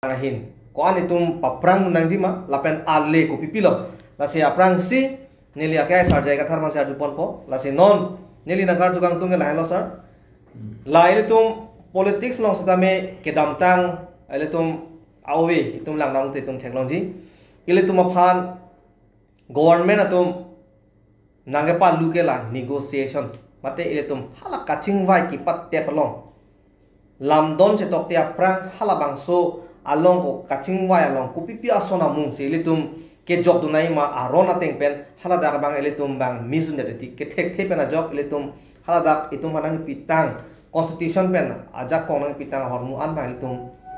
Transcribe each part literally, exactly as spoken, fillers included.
ahin. Ko-an itum paphrang nangji ma, lapen ale kopi pilo. Lasi aphrangsi neli akai Sir J I Kathar aphansi arjuponpo. Lasi non neli nangkarju kangtung ke lahenlo, sir. La ilitum politics along setame kedamtang ilitum a-ove itum langdam te itum theklongji. Ilitum aphan government atum nangkepalu ke la negotiation. Mate ilitum hala kachingvai kipatep along, lamdon chetokte aphrang halabangso along ko kachingvai along kopipi ason amungsi ilitum kejokdun nangji ma aron ateng pen haladak abang ilitum abang misun det ti kethekthe pen ajok ilitum haladak itum aphan nangpitang constitution pen ajakong nangpitang ahormu an abang ilitum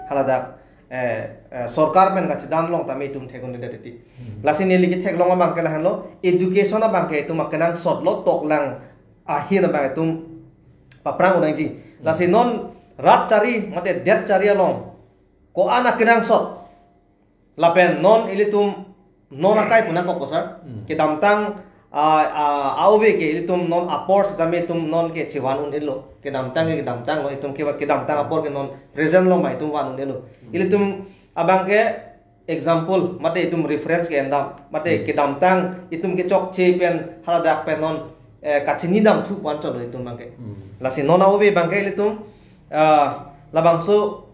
haladak eh, eh, sorkar pen kachedan along tame itum thekdunde det ti. Hmm. Lasi neli ketheklong abang ke lahenlo, education abang ke itum akenangsot lo, toklang ahin abang itum paphrang nangji. Hmm. Lasi non rat chari mate det chari along ko-an akenangsot lapen non ilitum non akai pu nangkokpo, sir. Hmm. Kedamtang a, a, a-ove ke ilitum non apor setame itum non ke chevan un-elo. Kedamtang ke kedamtang lo, itum ke kedamtang apor ke non present lo ma itum van un-elo. Hmm. Ilitum abang ke example mate itum reference ke endam mate, hmm, kedamtang itum kechokche pen haladak pen non, eh, kachinidam thu pu anchot lo itum abang ke. Hmm. Lasi non a-ove abang ke ilitum, ah, labangso,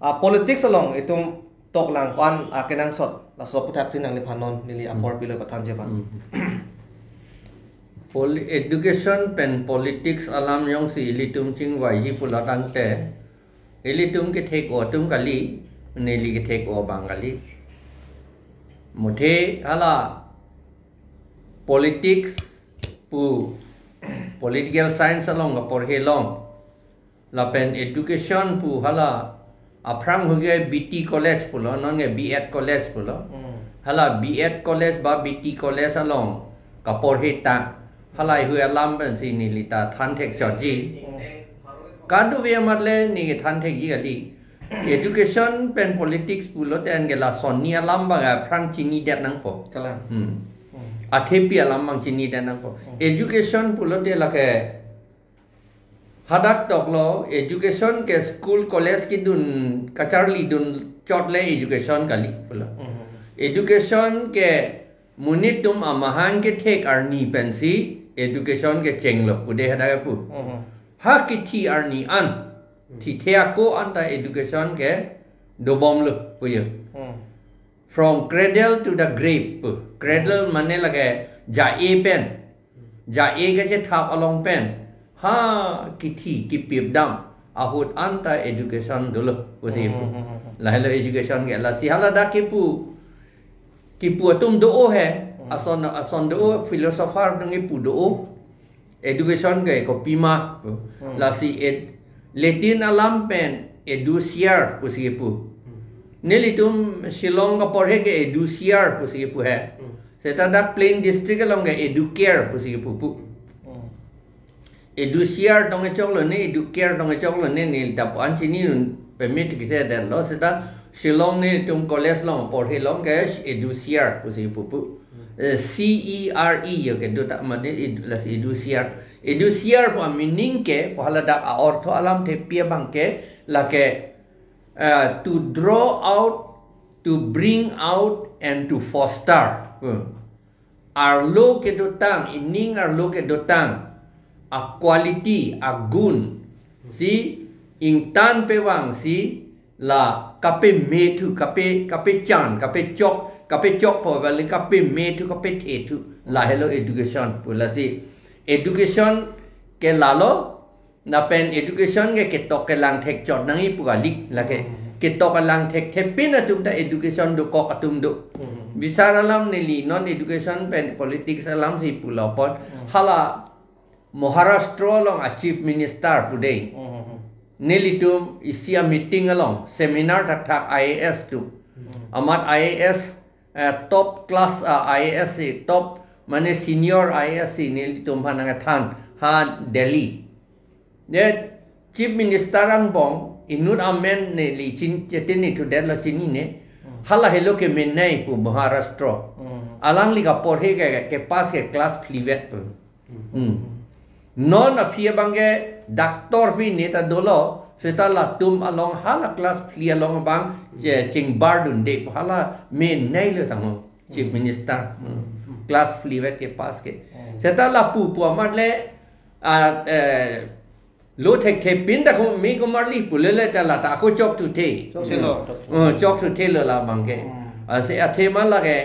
ah, politics along itum toklang ko-an akenangsot, laso aputhaksi nangliphan non neli, hmm, apor pilo pathanji abang. Hmm. Poli-, education pen politics alam jongsi ilitum chingvaiji pulo tangte, ilitum kethek-o atum kali, neli kethek-o abang kali. Muthe hala politics pu political science along kaporhe long. Lapen education pu hala aphrang huge B T college pulo, non ke B Ed college pulo. Hmm. Hala B Ed college ba B T college along kaporhe ta. Hala hui alam pensi neli ta than thekchotji. Hmm. Kadokave amat le neli than thekji kali. Education pen politics pulote anke lason ni alam abang aphrang chinidet nangpo. Kalang. Hmm. Hmm. Athepi alam abang chinidet nangpo. Hmm. Education pulote lake hadak toklo, education ke school college kedun kacharlidun chot le education kali pulo. Mhm. Education ke monit atum amahang kethek arni pensi education kechenglo pude hadak pu. Mhm. Ha kithi arni an, hmm, thithe ako anta education ke dobomlo puyo. Hmm. From cradle to the grave pu. Cradle mane lake ja-e pen. Ja-e kachethap along pen ha kithi kipip dam ahut anta education dolo pusi pu. Hmm, hmm, hmm, hmm. Lahelo education ke lasi haladak kipu, kipu atum do-o he. Hmm. Ason, ason do-o, philosopher atum kipu do-o. Education ke kopima pu. Hmm. Lasi ed-, Latin alam pen educiar pusi kipu. Hmm. Nelitum Shillong kaporhe ke educiar pusi kipu he. Hmm. Seta dak Plain District along ke educare pusi kipu pu. Hmm. Educiar tong kechoklo ne, educare tong kechoklo ne, neli ta pu-an chininun pemit kithedetlo, seta Shillong nelitum college along porhe long ke educiar pusi kipu pu. Hmm. Eh, C E R E yo ke do ta mane edu-, lasi educiar. Educiar pu a-meaning ke, pu haladak a-ortho alam thepi abang ke, lake, eh, to draw out, to bring out, and to foster. Hmm. Arlo kedotang, ining arlo kedotang, a-quality, agun, si ingtan pevangsi, la kapemethu, kape, kapechan, kapechok, kapechokpo kali, kapemethu, kapethethu, lahelo education pu. Lasi education ke lalo, lapen education ke ketok kelang thekchot nangji pu kali, lake. Hmm. Ketok kelang thekthepin atum ta education dokok atum do. Hmm. Bisar alam neli non education pen politics alamsi pulo apot. Hmm. Hala Maharashtra along a-Chief Minister pu dei. Hmm, hmm, hmm. Nelitum isi a-meeting along, seminar thakthak I A S atum. Hmm. Amat I A S, eh, top class, ah, I A S si, top, mane senior I A S si nelitum aphan nangkethan, ha Delhi. Ne Chief Minister angbong, inut amen neli chin-, chetin ni thudetlo chinine. Hmm. Hala helo ke menai pu Maharashtra. Hmm. Alangli kaporhe ke, ke pass ke class phlivet pu. Hmm. Hmm. Non aphi abang ke doctor pine ta dolo, Seta latum along hala class phli along abang che chingbardunde pu hala menei lo tangho Chief Minister. Hmm. Class phli vet ke pass ke. Hmm. Seta lapu pu amat le, ah, eh, lo thekthe pin ta ko me ko marli pu lele ta la ta ko chok thu the. Chok se lo. Hmm. Oh, chok thu the lo labang ke. Hmm. Ah, se athema lake,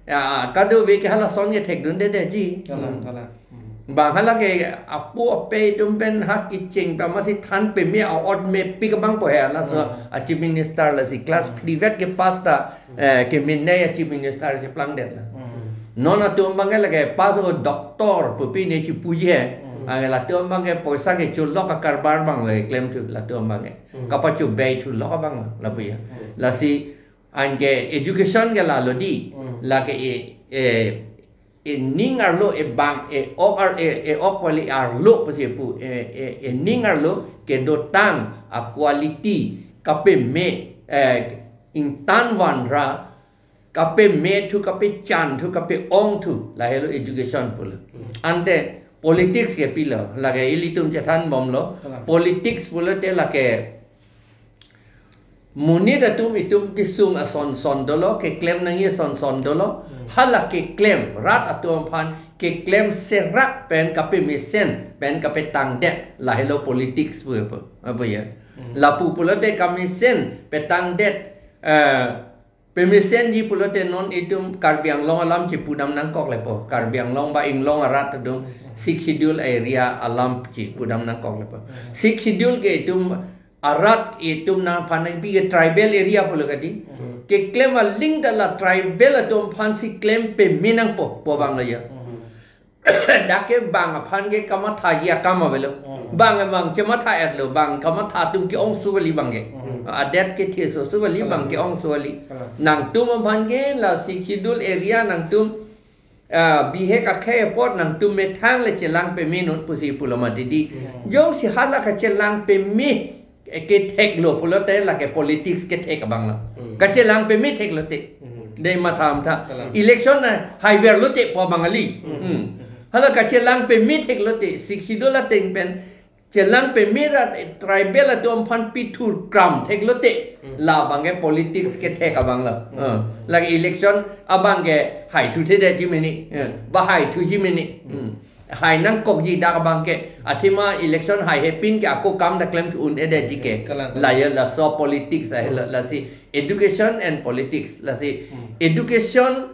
ya, kadokave ke hala ason ke thekdundedetji. Kalang, Hmm. kalang. Hmm. Bang hala ke apo ape atum pen hak kecheng ta masi than peme a-ot mepik abang po he laso Hmm. a Chief Minister lasi class Hmm. phli vet ke pass ta, Hmm. eh, ke menei a Chief Minister cheplangdet la. Hmm. Non atum abang ke lake pass o doctor pu pine chipuji he. Hmm. Ah, latum abang ke poisa ke chulok a karbar abang le klemthu latum abang ke. Hmm. Kapachu bei thu lok abang lapu ya. Hmm. Lasi anke education ke lalo di. Hmm. Lake e, e, ening arlo, ebang e-ok ar, e, e-ok kali arlo pusi pu, e, e, ening arlo kedotang a quality kapeme, eh, ingtan vanra kapeme thu, kapechan thu, kape-ong thu, lahelo education pulo. Hmm. Ante politics ke pilo, lake ilitum chethan bomlo. Hmm. Politics pulote lake monit atum itum kesung ason son dolo, keklem nangji ason son dolo. Hmm. Hala keklem, rat atum aphan keklem serak pen kapemesen pen kapetangdet, lahelo politics pu pu, apa ya. Hmm. Lapu pulote kamesen petangdet, eh, pemesenji pulote non itum Karbi Anglong alam chepudam nangkok lepo. Karbi Anglong ba inglong arat atum Hmm. Sixth Schedule area alam chepudam nangkok lepo. Hmm. Sixth Schedule ke itum arat itum nangphan nangpi ke tribal area pulo kadi. Hmm. Keklem aling ta la tribal atum aphan si klem peme nangpo, pu abang lo ya. Hmm. Dak ke bang aphan ke kamathaji akam avelo. Hmm. Bang, bang chematha-etlo, bang kamatha atum ke-ongso kali abang ke. Hmm. Adet kethe soso kali, bang Hmm. ke-ongso kali. Hmm. Nangtum aphan ke la Sixth Schedule area nangtum ah, bihek akhei apot nangtum methang le chelang peme non pusi pulo mati di. Hmm. Jongsi hala kachelang peme, eh, ketheklo pulote lake politics kethek abang lo. Hmm. Kachelang peme theklote. Hmm. Dei matham tha. Kalang. Election na haiver lote pu abang kali. Hmm. Hmm. Hala kachelang peme theklote. Sixth Schedule ateng pen chelang peme rat, eh, tribal atum aphan pithur kram theklote. Hmm. Labang ke politics kethek abang lo. Hmm. Eh, lake election abang ke haithuthedetji mene. Eh, ba haithuji mene. Hmm. Hmm. Hai nangkokji dak abang ke. Athema election haihe pin ke ako kam ta klemthu un-edetji ke. Kalang, kalang. La ya laso politics ahe lo, Hmm. lasi education and politics lasi Hmm. education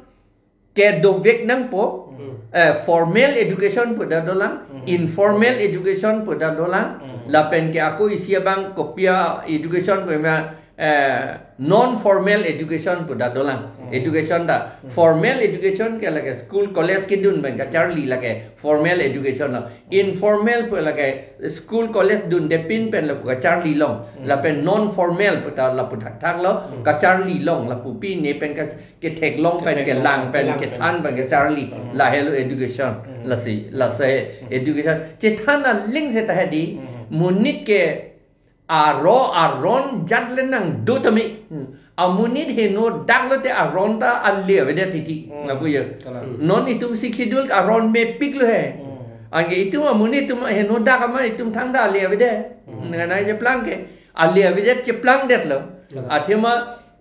kedovek nangpo, Hmm. eh, formal education pu ta dolang, Hmm. informal education pu ta dolang, Hmm. lapen ke ako isi abang kopi a education pu ma, eh, non formal education pu ta dolang. Hmm. Education ta, Hmm. formal education ke lake school college kedun pen kacharlilake formal education lo. Informal pu lake school college dunde pin pen lapu kacharlilong. Hmm. Lapen non formal pu ta lapu thakthak lo, Hmm. kacharlilong lapu pine pen ka ketheklong pen, Ketheklong kelang pen, kelang pen. kethan pen kacharli. Hmm. Lahelo education. Hmm. Lasi, lasi Hmm. education. Chethan aling seta hedi, Hmm. monit ke aro aron jat le nangdo tame. Hmm. Amonit henodak lote aron ta ale avedet titi. Hmm. Lapu ya. Kalang. Hmm. Non itum Sixth Schedule aron mepiklo he. Hmm. Anke itum amonit itum henodak ama itum thangta ale avedet. Hmm. Nang nai cheplang ke. Ale avedet cheplangdetlo. Hmm. Athema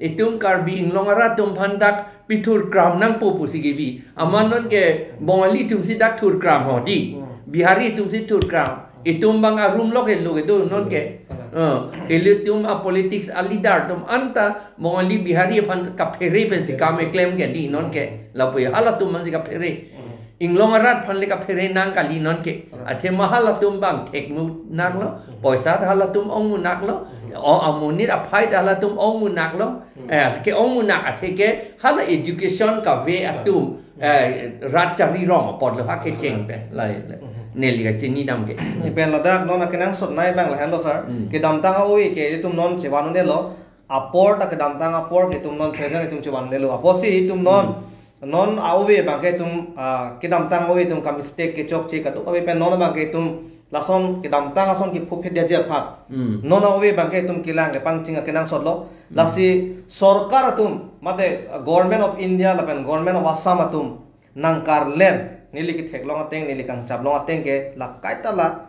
itum Karbi Anglong arat atum aphan dak pithur kram nangpo pusi kebi. Ama non ke Bongali atum si dak thur kram ho di. Hmm. Bihari atum si thur kram. Itum bang arum lok helo kedo non ke. Hmm. Eh, ilitum a politics a leader atum anta Bongali Bihari aphan kaphere pensi kam keklem ke di non ke. Lapu ya halatum aphan si kaphere. Hmm. Inglong arat aphan le kaphere nang kali non ke. Hmm. Athema halatum bang thekmunak lo. Hmm. Poisa ta halatum ongmunak lo. Hmm. O amonit aphai ta halatum ongmunak lo. Hmm. Eh, ke-ongmunak athe ke hala education kave Hmm. atum, eh, rat charirong apotlo ha kecheng pen. La, la. Hmm. Neli kachinidam ke. Lapen ladak non akenangsot nei abang lahenlo sir. Hmm. Kedamtang a-ove ke itum non chevan un-elo. Apor ta kedamtang apor ke itum non present itum chevan un-elo. Apotsi itum non Hmm. Non a-ove abang ke itum, ah, kedamtang ove itum ka mistake kechokche kadokave pen non abang ke itum lason kedamtang ason kephuphit dia jia phat. Hmm. Non a-ove abang ke itum kelang kepangching akenangsot lo. Hmm. Lasi sorkar atum, mate, ah, Government of India lapen Government of Assam atum nangkarlen neli ketheklong ateng, neli kangchaplong ateng ke la kaita la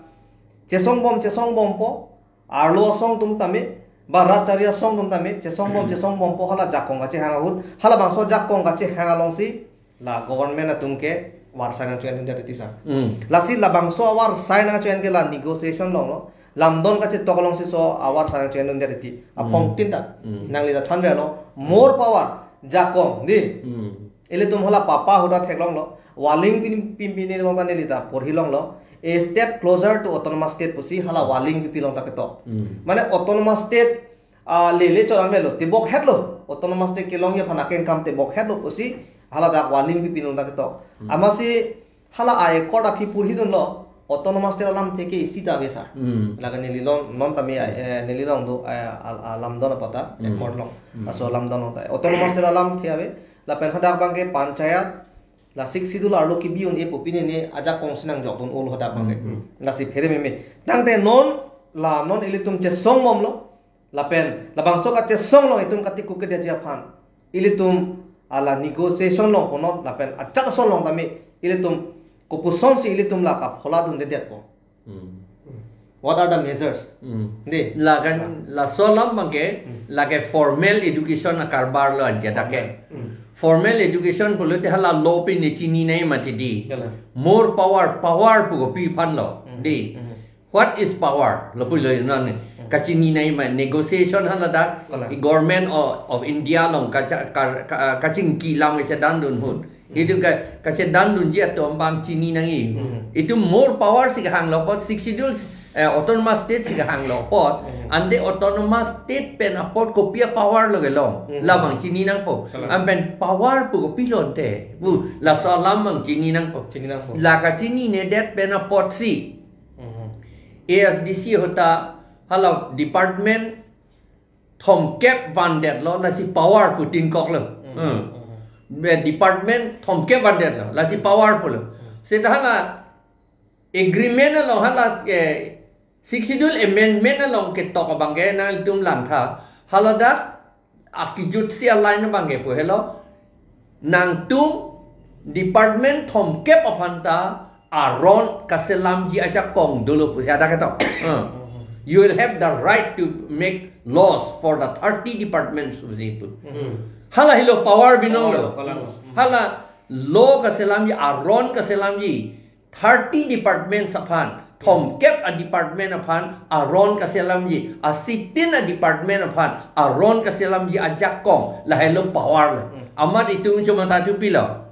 chesong bom, chesong bompo. arlo asong atum tame, ba rat chari asong atum tame, chesong bom, chesong bompo hala jakong kachehang ahut, halabangso jakong kachehang alongsi, la government atum ke war sai nangcho-endundet titi sa. Mm. Lasi labangso awar sai nangcho-en ke la negotiation along lo, lamdon kachetok alongsi so awar sai nangcho-endundet titi. Apong Mm. tin ta, Mm. nangli ta thanverlo, more power, jakong, di. Mm. Ilitum hala papa ahut ta theklonglo, Waling pin, pin, pin along ta neli ta porhilonglo. A step closer to autonomous state pusi hala Waling pipi along ta ketok. Mm. Mane autonomous state, ah, lele choran melo, tebok hetlo. Autonomous state kelongji aphan akeng kam tebok hetlo pusi hala dak Waling pipi along ta ketok. Mm. Amatsi hala a-accord aphi porhidunlo, autonomous state alamthe ke isi ta ave sir. Mm. Lake neli along, non tame, eh, neli along do, eh, al-, alamdon apot ta, Mm. accord along. Mm. Laso alamdon along ta. Autonomous state alamthe ave, lapen hadak abangke panchayat, la Sixth Schedule arlo kebi un-e pu pine ne ajakong si nangjokdun-olo hadak abangke. Mm, mm. Lasi phere meme. Tangte non, la non ilitum chesong bomlo, lapen labangso kachesong along itum katikuk kedetji aphan, ilitum hala negotiation along ponot, lapen ajat ason along tame, ilitum kopusonsi ilitum la kaphola dundedet po. Hmm. What are the measures? Hmm. Di. Lakan, laso alam abangke, Hmm. lake formal education akarbaro anke dak ke. Hmm. Formal education pulote hala law pen ne chini nangji mati di. Kalang. More power, power pu kopi aphanlo. Hmm. Di. Hmm. What is power? Lapulo non Hmm. kachini nangji ma negotiation hala dak Kalang. i Government of, of India along kacha-, ka-, ka-, kachingki alam kachedandun ahut. Itum ka, kachedandunji atum abang chini nangji. Mhm. Itum more power si kehanglo apot, Sixth Schedule, eh, autonomous state si kehanglo apot. Mhm. Ante autonomous state pen apot kopi a-power lo kelong. Mhm. Labang chini nangpo. Kalang. An pen power pu kopilo ante. Pu, laso alam abang chini nangpo. Chini nangpo. La kachininedet pen apotsi. Mhm. A S D C ahut ta hala department thomkep vandetlo, lasi power pu tin koklo. Mm. Hmm. Mm. Be department thomkep vandetlo, lasi power pulo. Mm. Seta hala agreement along hala, eh, Sixth Schedule amendment along ketok abangke nangtum langtha. Hala dak akejutsi a-line abangke pu helo. Nangtum department thomkep aphan ta aron kaselamji ajakong dolo pusi hadak ketok. Uh. You will have the right to make laws for the thirty departments pusi pu. Hmm. Hala helo power binong lo. Kalang. Hala law kaselamji, aron kaselamji thirty departments aphan, thomkep a-department aphan aron kaselamji, asitin a-department aphan aron kaselamji ajakong, lahelo power lo. Hmm. Amat itum chomata chupilo.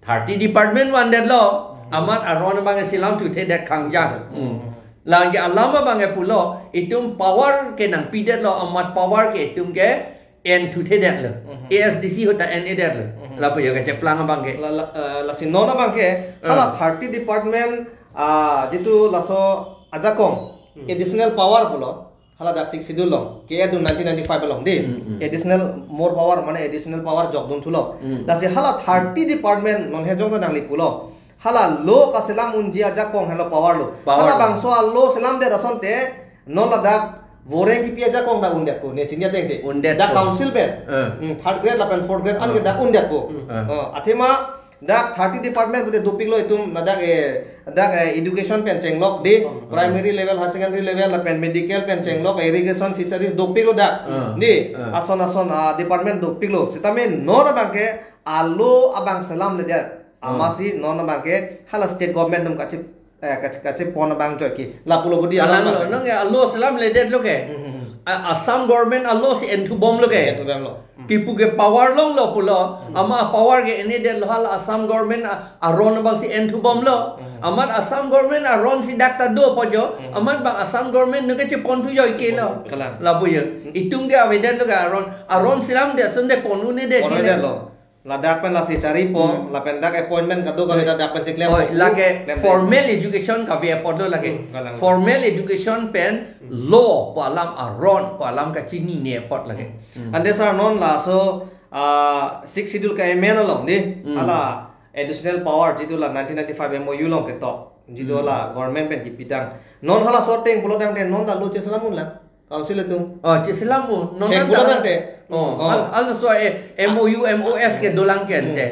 Thirty department vandetlo, amat aron abang selam thuthedet kangjang. Hmm. Lake alam abang pulo, itum power ke nangpidetlo, amat power ke itum ke en thuthedetlo. Mhm. A S D C ahut ta en-edetlo. Mhm. Lapu ya kacheplang abangke. La, la, eh, lasi non abangke, Hmm. hala thirty department, ah, jitu laso ajakong, Hmm. additional power pulo, hala dak Sixth Schedule along, ke-edun nineteen ninety-five along, di. Hmm, hmm. Additional more power, mane additional power jokdun thulo. Hmm. Lasi hala thirty department non hejong ta nangli pulo. Hala law kaselam unji ajakong helo power lo. Power lo. Halabangso a-law selamdet asonte, non ladak voreng kipi ajakong dak undetpo, ne chini ateng te. Undetpo. Dak council pen. Eh. Hmm, third grade lapen fourth grade an ke Eh. dak undetpo. Hmm. Eh. Oh, athema dak thirty department pute dopiklo itum ladak, eh, dak, eh, education pen chenglok di, Hmm. primary level, higher secondary level, lapen medical pen chenglok, irrigation, fisheries dopiklo dak. Hmm. Di, Hmm. ason ason, ah, department dopiklo. Sitame non abangke a-law abang selamledet. Hmm. Amatsi non abangke hala state government atum kachi, eh, kachi, kachipon abang joike. Lapulo budi alam Kalang lo, abang. Nang ya a-law selamledetlo ke. Hmm, hmm, hmm. A-, Assam government a-law si enthubomlo ke. Enthubomlo. Hmm. Kipu ke power longlo pulo. Hmm. Amat power ke en-edetlo hala Assam government a-, aron abang si enthubomlo. Hmm. Amat Assam government aron si dak ta dopo jo. Hmm. Amat bang Assam government nang kachipon thu joikelo. Kalang. Lapu ya. Hmm. Itum ke avedetlo ke aron. Aron selamdet asonte pon un-edet. Pon un-edetlo. Ladak pen lasi charipo, Hmm. lapen dak appointment kadokave Hmm. ladak pen si klem Oi, po, lake klem formal education kave apotlo lake. Hmm, kalang. Formal education pen Hmm. law pu alam aron pu alam kachinine apot lake. Hmm. Ante sir non laso, ah, Sixth Schedule ka-amend along di, Hmm. hala additional power jitu la nineteen ninety-five M O U along ketok. Jitu Hmm. la government pen kipitang. Non halaso ateng pulotangte non ta law cheselam unlang. Council atum. Oh, cheselam un. Non Hek anta pulo tangte. Oh, Oh. al-, al so, eh, M O U, M O S ke dolang ke ante.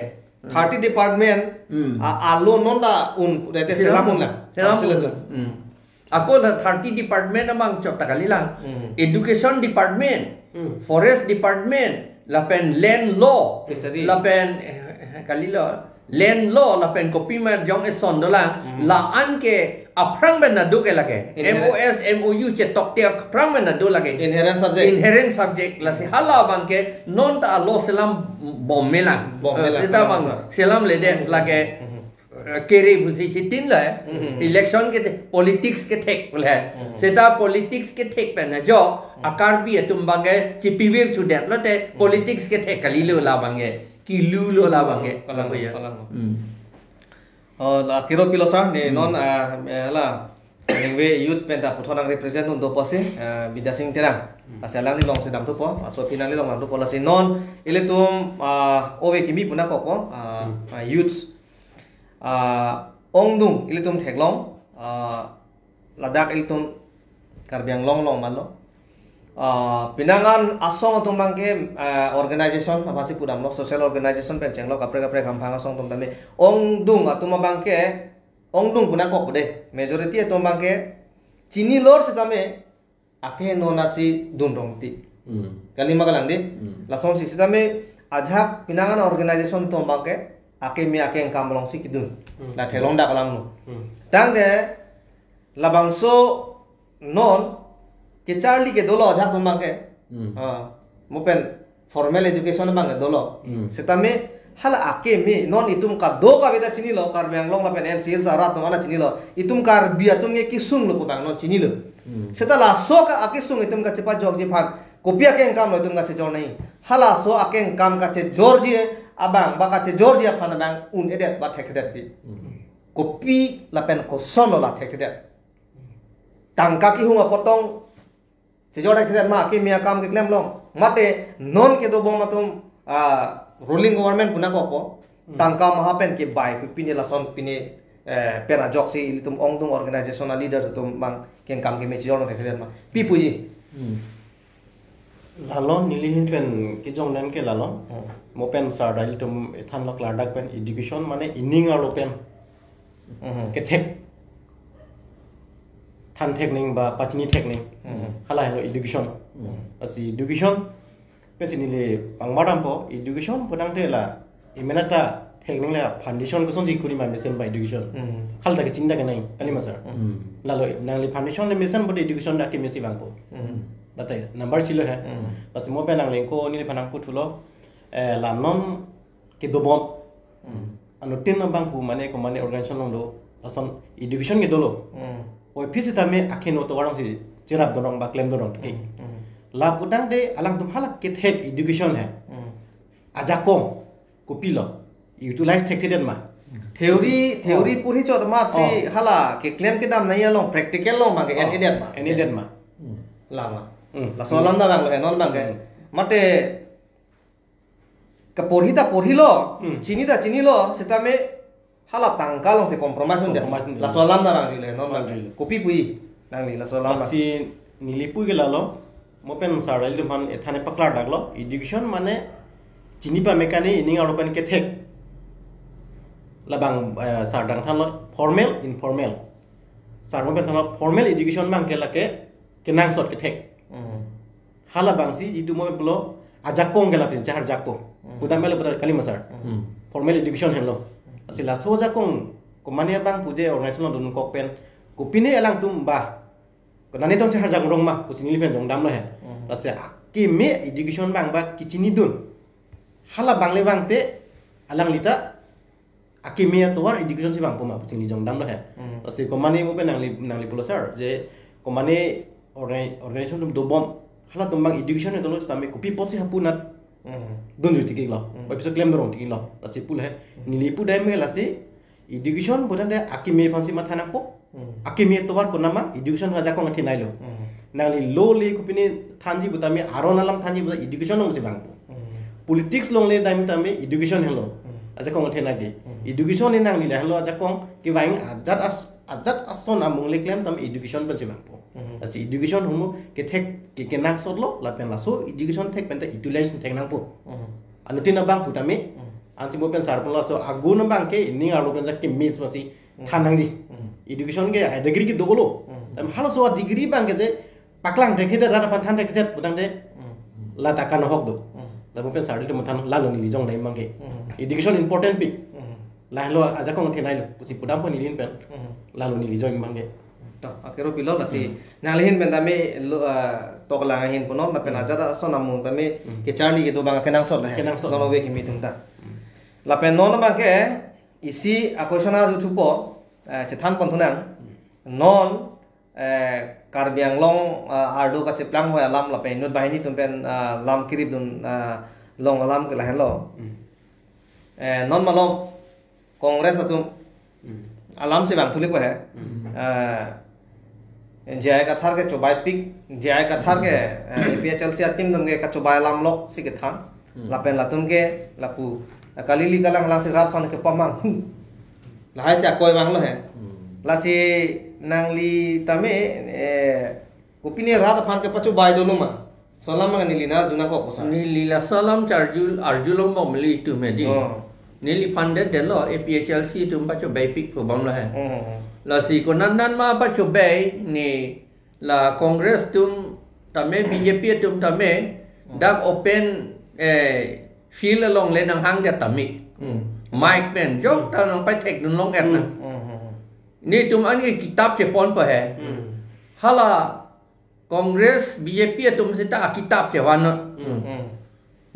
Hmm. Thirty department, Hmm. a, a-law non ta un, tangte Selam selam un. unlang. Selam Council un. atum. Hmm. Ako la thirty department abang chot ta kalilang. Hmm. Education department, Hmm. forest department, lapen land law, Fishery. lapen, eh, eh, kalilo, land law, lapen kopima jong eson dolang, Hmm. la-an ke aphrang pen nado ke lake. Inherent. M O S, M O U chetok te aphrang pen nado lake. Inherent subject. Inherent subject, lasi hala abang ke non ta alo selam bom melang. Bom Eh, melang. seta Bom abang melang. selamledet Hmm. lake. Hmm. Eh, kere pusi chitin la, eh. Hmm. Election ke the-, politics kethek le. Hmm. Seta politics kethek pen ajo, Hmm. a-Karbi atum abang ke chipivir chudet lote Hmm. politics kethek kalilo la abang ke. Kilulo la abang ke. Kalang, Kalang ya. kalang. Hmm. Oh, la kiro pilo sir, ne Hmm. non, ah, eh, la, ningve youth pen ta puthot nang represent un dopo si, ah, Bidya Sing Terang. Hmm. Lasi alangli along si damthupo, aso pinangli along damthupo lasi non, ilitum, ah, ove kimi pu nangkokpo, ah, Hmm. ah, youths, ah, ongdung ilitum theklong, ah, ladak ilitum Karbi Anglong along malo. Ah, pinangan asong atum abang ke, ah, organization, aphansi pudamlo, social organization pen chenglo, kaprek kaprek hamphang asong atum tame. Ongdung atum abang ke, ongdung pu nangkok de. Majority atum abang ke, chinilor sitame, ake non asi dun rong ti. Hmm. Kalima kalang di. Hmm. Lasonsi sitame, ajak pinangan organization atum abang ke, akeme akengkam alongsi kidun. Hmm. La theklong dak alam lo. Hmm. Tangte, labangso non kecharli ke dolo ajak atum abang ke. Hmm. Ah, mo pen formal education abang ke dolo. Hmm. Sitame hala akeme non itum kado kave ta chinilo, Karbi Anglong lapen N C Hills arat atum ana chinilo. Itum Karbi atum ke kesung lo pu abang non chinilo. Hmm. Seta laso ke akesung itum kachepajokji aphan, kopi akengkam lo itum kachejor nangji. Halaso akengkam kachejorji abang, ba kachejorji aphan abang un-edet ba thekthedet ti. Hmm. Kopi lapen kosonlo la thekthedet. Tangka kehung apot tong chejor thekthedet ma, akeme akam keklem long. Mate non kedobom atum, ah, ruling government pu nangkokpo. Hmm. Tangka maha pen kebai pu pine lason pine, eh, pen ajoksi ilitum ongdung organization a-leaders atum abang kengkam keme chejor thekthedet ma. Pi puji. Hmm. Lalo neli ahin pen kejong nang ke lalo. Hmm. Mo pen sir ta ilitum ethan lo klardak pen education mane ining arlo pen. Hmm. Kethek. Than thekning ba pachini thekning. Hmm. Hala helo education. Hmm. Lasi education pensi neli pangmar dampo, education pu tangte la imenata thekning la foundation kosonsi kuri ma mesen ba education. Hmm. Hala ta kechini ta kenai, kalima sir. Hmm. Lalo nangli foundation le mesen pute education ta akeme si vangpo. Hmm. Lata number isi lo he. Hmm. Lasi mo pen nangli ko neliphan nangputhulo, eh, la non kedobom. Hmm. Anuttin abang pu mane ko mane organization along do, lason education ke dolo. Hmm. Oi phisi tame akeno tovar alongsi cherap dorong ba klem dorong ke. Hmm. Hmm. Lapu tangte alangtum hala kethek education he. Hmm. Ajakong kopilo, utilize thekthedet ma. Hmm. Theory, theory Oh. purhi chot ma si Oh. hala keklem kedam nangji along practical along abang ke Oh. en-edet ma. En-edet ma. Hmm. Lama. Hmm. Laso alam ta vanglo he non abang ke. Hmm. Mate kaporhi ta porhilo, Hmm. chini ta chinilo, sitame hala tangka alongsi compromise un-edet. Compromise un-edet. Laso alam ta vangjuilo he non abang ke. Vangjuilo. Kopi puji nangli laso alam ta. Lasi neli pu ke lalo, mo pen sir ta ilitum aphan ethan paklardaklo, education mane chini pame kani ining arlo pen kethek. Labang, eh, sir ta nangthanlo formal, informal. Sir mo pen thanlo formal education abang ke lake kenangsot kethek. Hmm. Hala abangsi jitu mo pulo ajakong ke lapen jahar jako. Hmm. Pudam bale putar kalima sir. Hmm. Formal education helo. Lasi laso ajakong ko mane abang pu je organization along dunkok pen kopine alangtum ba ko nani tong jahar jako rong ma pusi neli pen jong damlo he. Hmm. Lasi akeme education abang ba kechinidun. Hala abang le vangte alangli ta akeme atovar education si vangpo ma pusi neli jong damlo he. Hmm. Lasi ko mane mo pen nangli, nangli pulo sir je ko mane orga-, organization atum dobom, halatum abang education dolo sitame kopi apotsi hapu nat Hmm. dunju tikiklo. Hmm. Oi phisi klem dorong tikiklo. Lasi pulo he. Hmm. Neli pu dam ke lasi education pu tangte akeme aphansi matha nangpo. Hmm. Akeme atovar konat ma education ajakong athe nailo. Hmm. Nangli lo le kopine thanji putame, aron alam thanji puta education alongsi vangpo. Hmm. Politics along le dam tame education helo. Hmm. Ajakong athe nai de. Hmm. Education le nangli le helo ajakong kevang ajat as-, ajat ason amung le klem tame education pensi vangpo. Hmm. Lasi education humu kethek ke kenangsotlo lapen laso education thek pen ta utilize thek nangpo. Hmm. Anuttin abang putame, Hmm. ansi mo pen sir pulo laso agun abang ke ining arlo pen ja keme si Hmm. than nangji. Hmm. Education ke a degree ke dolo. Hmm. Em, halaso a-degree abang ke je paklang thekthe, rat aphan than thekthe putangte, lata kanohok do. Lapu pen sir atum than, lalo neli jong nai abang ke. Education important pik. Lahelo ajakong thenailo pusi pudam pon neli ahin pen. Lalo neli jong abang ke. To, akero pilo lasi. Nangli ahin pen tame lo, ah, toklang ahin punon, lapen ajat ason amung tame kecharli kedo abang kenangsot lah. Kenangsot. Non ove kimi atum ta. Lapen non abang ke isi a-question arjuthupo, ah, chethan pon thunang. Non, eh, Karbi Anglong, ah, ardo kacheplang hoi alam lapen inut banghini atum pen, ah, lam kirip dun, ah, long alam ke lahenlo. Eh, non malom Congress atum alam si vang thulik he. Eh, J I Kathar ke chobai pik, J I Kathar ke, eh, A P H L C a-team atum ke kachobai alam lok si kethan. Lapen latum ke lapu, eh, kali ili kalang lang si rat aphan kepamang. Lahai si akoi vanglo he. Lasi nangli tame, eh, kopine rat aphan kepachobai dolo ma? Laso alam ma neli nang arjunang kok pusa. Neli laso alam charju, arjulong bom nelitum he di. Oh. Neliphan det detlo, A P H L C atum pachobai pik pu bomlo he. Hmm. Lasi konat nat ma pachobai ne, la Congress atum tame, B J P atum tame, dak open, eh, field along le nanghang det tame. Hmm. Mike pen jok ta nangpathek dun long-et na. Hmm, hmm, hmm. Netum an ke kitap chepon pa he. Hmm. Hala Congress, B J P atum seta akitap chevannon. Hmm. Hmm.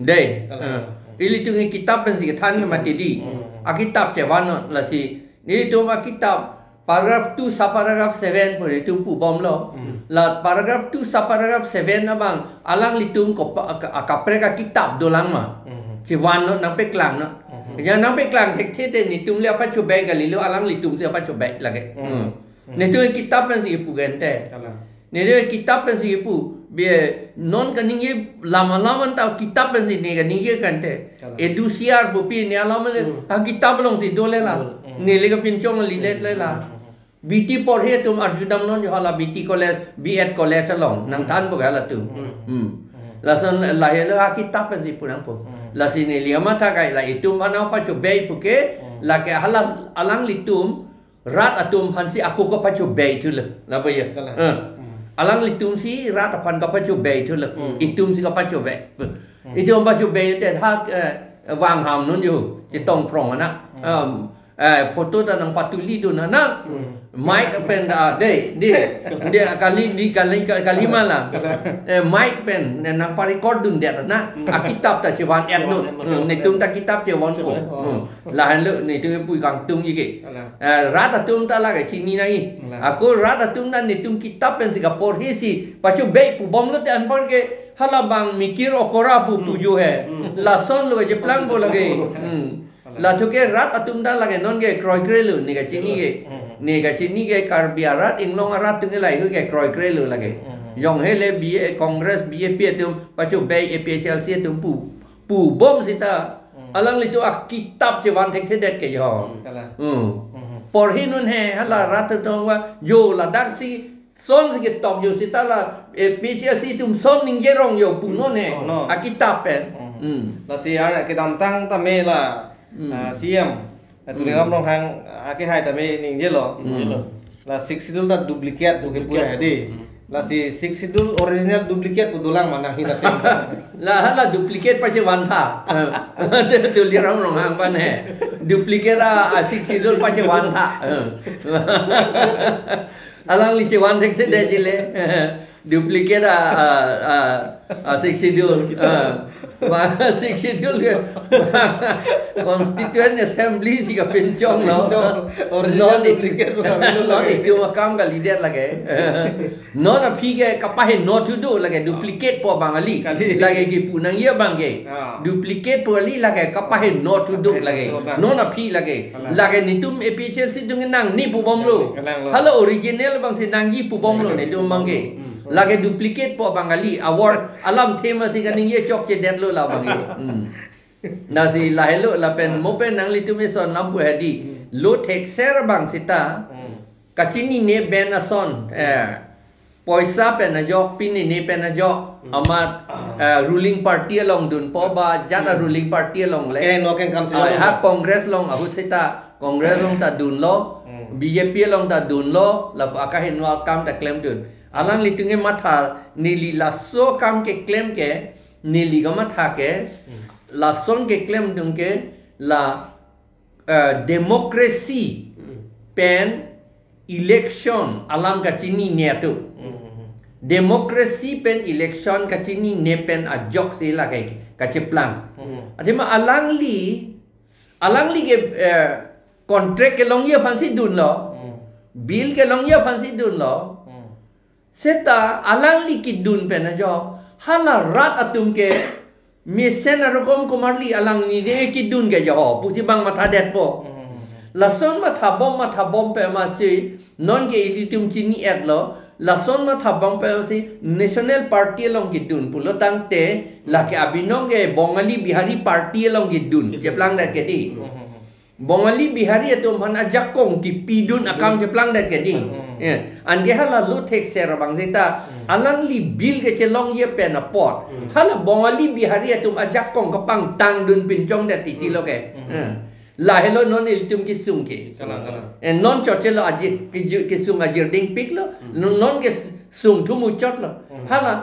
Dei. Kalang. Eh. Ilitum ke kitap pensi kethan ke mati di. Hmm. Akitap chevannon lasi. Netum akitap paragraph two subparagraph seven pu netum pu bomlo. Hmm. La paragraph two subparagraph seven abang alanglitum ko pa-, aka-, akaprek akitap dolang ma. Hmm. Chevannon, nangpaklangnon. Hmm. Ya nangpaklang thekthe te netum le apachobai kalilo, alanglitum si apachobai lake. Hmm. Hmm. Hmm. Netum kitap pensi pu kente. Kalang. Netum kitap pensi pu, be non kaningje lama lama ta kitap pensi ne kaningje kente. Kalang. Edu siar pupi ne alam ne, hmm, akitap along si dole la. Hmm. Neli kapinchong lidet le la. Hmm. B T porhe atum arjudamnon jo hala B T college, B Ed college along. Nangthan pu ke halatum. Hmm. Hmm. Hmm. Lason lahelo akitap pensi pu nangpo. Hmm. Lasi neli amatha kai la itum aphan pachobai pu ke, hmm, lake hala alanglitum rat atum aphansi ako kapachobai thulo. Laba ya. Kalang. Eh. Hmm. Alanglitum si rat aphan kapachobai thulo. Hmm. Itum si kapachobai. Hmm. Itum pachobai te ha, eh, vang ham nun jo. Chetong prong anak. Hmm. Em, eh, photo ta nangpatuli dun anak. Hmm. Mike pen da de, de. De kali, de kali, kali malang. Kalang. Eh, mike pen, ne nangparecord dun det anak. Hmm. Akitap ta chevan-et nun. Chevan-et nun. Hmm. Netum ta kitap chevan po. Chevan. Oh. Hmm. Lahenlo netum pu kangtung ike. Kalang. Eh, rat atum ta lake chini nai. Kalang. Ako rat atum ta netum kitap pensi kaporhe si pachobai pu bomlo te anpar ke hala bang mikir okora pu, hmm, pujo he. Hmm. Lason lo je plang bo lake. Hmm. Kalang. Lathu ke rat atum ta lake non ke kroikre lo ne kachini ke. Hmm. Ne kachini ke Karbi arat, Inglong arat atum ke lahai ke kroikre lo lake. Hmm. Jong hele B A, Congress, B J P atum pachobai, A P H L C atum pu pu bom seta, hmm, alanglitum akitap chevan thekthedet ke jo. Hmm, kalang. Hmm. Hmm. Porhi nun he, hala rat atum va jo ladak si son si ketok jo seta la, eh, A P H L C atum son ningje rong jo punon he. Oh, no. Akitap pen. Hmm. Hmm. Lasi ar kedamtang tame la, hmm, ah, C M, ah, Tuliram, hmm, Ronghang, ah, akehai tame ningjelo. Hmm. Ningjelo. La Sixth Schedule ta duplicate pu ke pu, duplicate, he di. Hmm. Lasi Sixth Schedule original duplicate pu dolang ma nangli atum? La hala duplicate pachevantha. Eh, Tuliram Ronghang aphan he. Duplicate a, a Sixth Schedule pachevantha. Eh. Alangli chevan thekthedet chile. Duplicate a, a, a, a Sixth Schedule. A. Ma, Sixth Schedule ke Constituent Assembly si kapinchong lo. Original, non it-, duplicate lo, non lake. Itum akam kalidet lake. Non aphi ke kapaheno thudo lake, duplicate po bang kali. Kali. Lake kipu nangji abang ke. Ah. Duplicate po kali lake kapaheno thudo lake. Kapaheno thudo bang. Non aphi lake. Kalang. Lake netum A P H L C atum nangne pu bomlo. Kalang lo. Hala original abang si nangji pu bomlo netum abang ke. Hmm. Lake duplicate po bang kali, award alamthe masi kaningje chokchedetlo la abang ke. Hmm. Lasi lahelo lapen mo pen nanglitum eson lam pu he di. Hmm. Lo thekser abang seta. Hmm. Kachinine pen ason, eh, poisa pen ajok, pinine pen ajok, hmm, amat, ah, eh, ruling party along dunpo ba, jat a, hmm, ruling party along le. Keno kengkam si, ah, along, ha Congress along ahut seta, Congress along ta dunlo, Hmm. B J P along ta dunlo, lapu akahenlo akam ta klemdun. Alanglitum ke matha neli laso akam keklem ke, neli kamatha ke, Hmm. lason keklemdun ke, la, eh, democracy Hmm. pen election alam kachinine atum. Hmm. Democracy pen election kachinine pen ajoksi lake kacheplang. Hmm. Athema alangli, alangli ke, eh, contract kelongji aphansi dunlo. Hmm. Bill kelongji aphansi dunlo. Hmm. Seta alangli kedun pen ajok. Hala rat atum ke mesen arokom komarli alanglide kedun ke jo ho pusi bang mathadetpo. Hmm. Lason mathabom mathabom pen amatsi non ke ilitum chini-etlo. Lason mathabom pen amatsi National Party along kedun pulo tangte lake abinong ke Bongali Bihari Party along kedun. Kedun. Cheplangdet ke dei. Hmm. Bongali Bihari atum aphan ajakong kepidun akam Hmm. cheplangdet ke dei. Hmm. Ya. Anke hala lo thekser abang seta Hmm. alangli bill kechelongji pen apot. Hmm. Hala Bongali Bihari atum ajakong kapangtangdun pinchongdet titi Hmm. lo ke. Hmm. Ya. Lahelo non ilitum kesung ke. Kalang, kalang. Eh, non chochelo ajir, keju-, kesung ajir dingpiklo. Hmm. Non, non kesung thu muchotlo. Hmm. Hala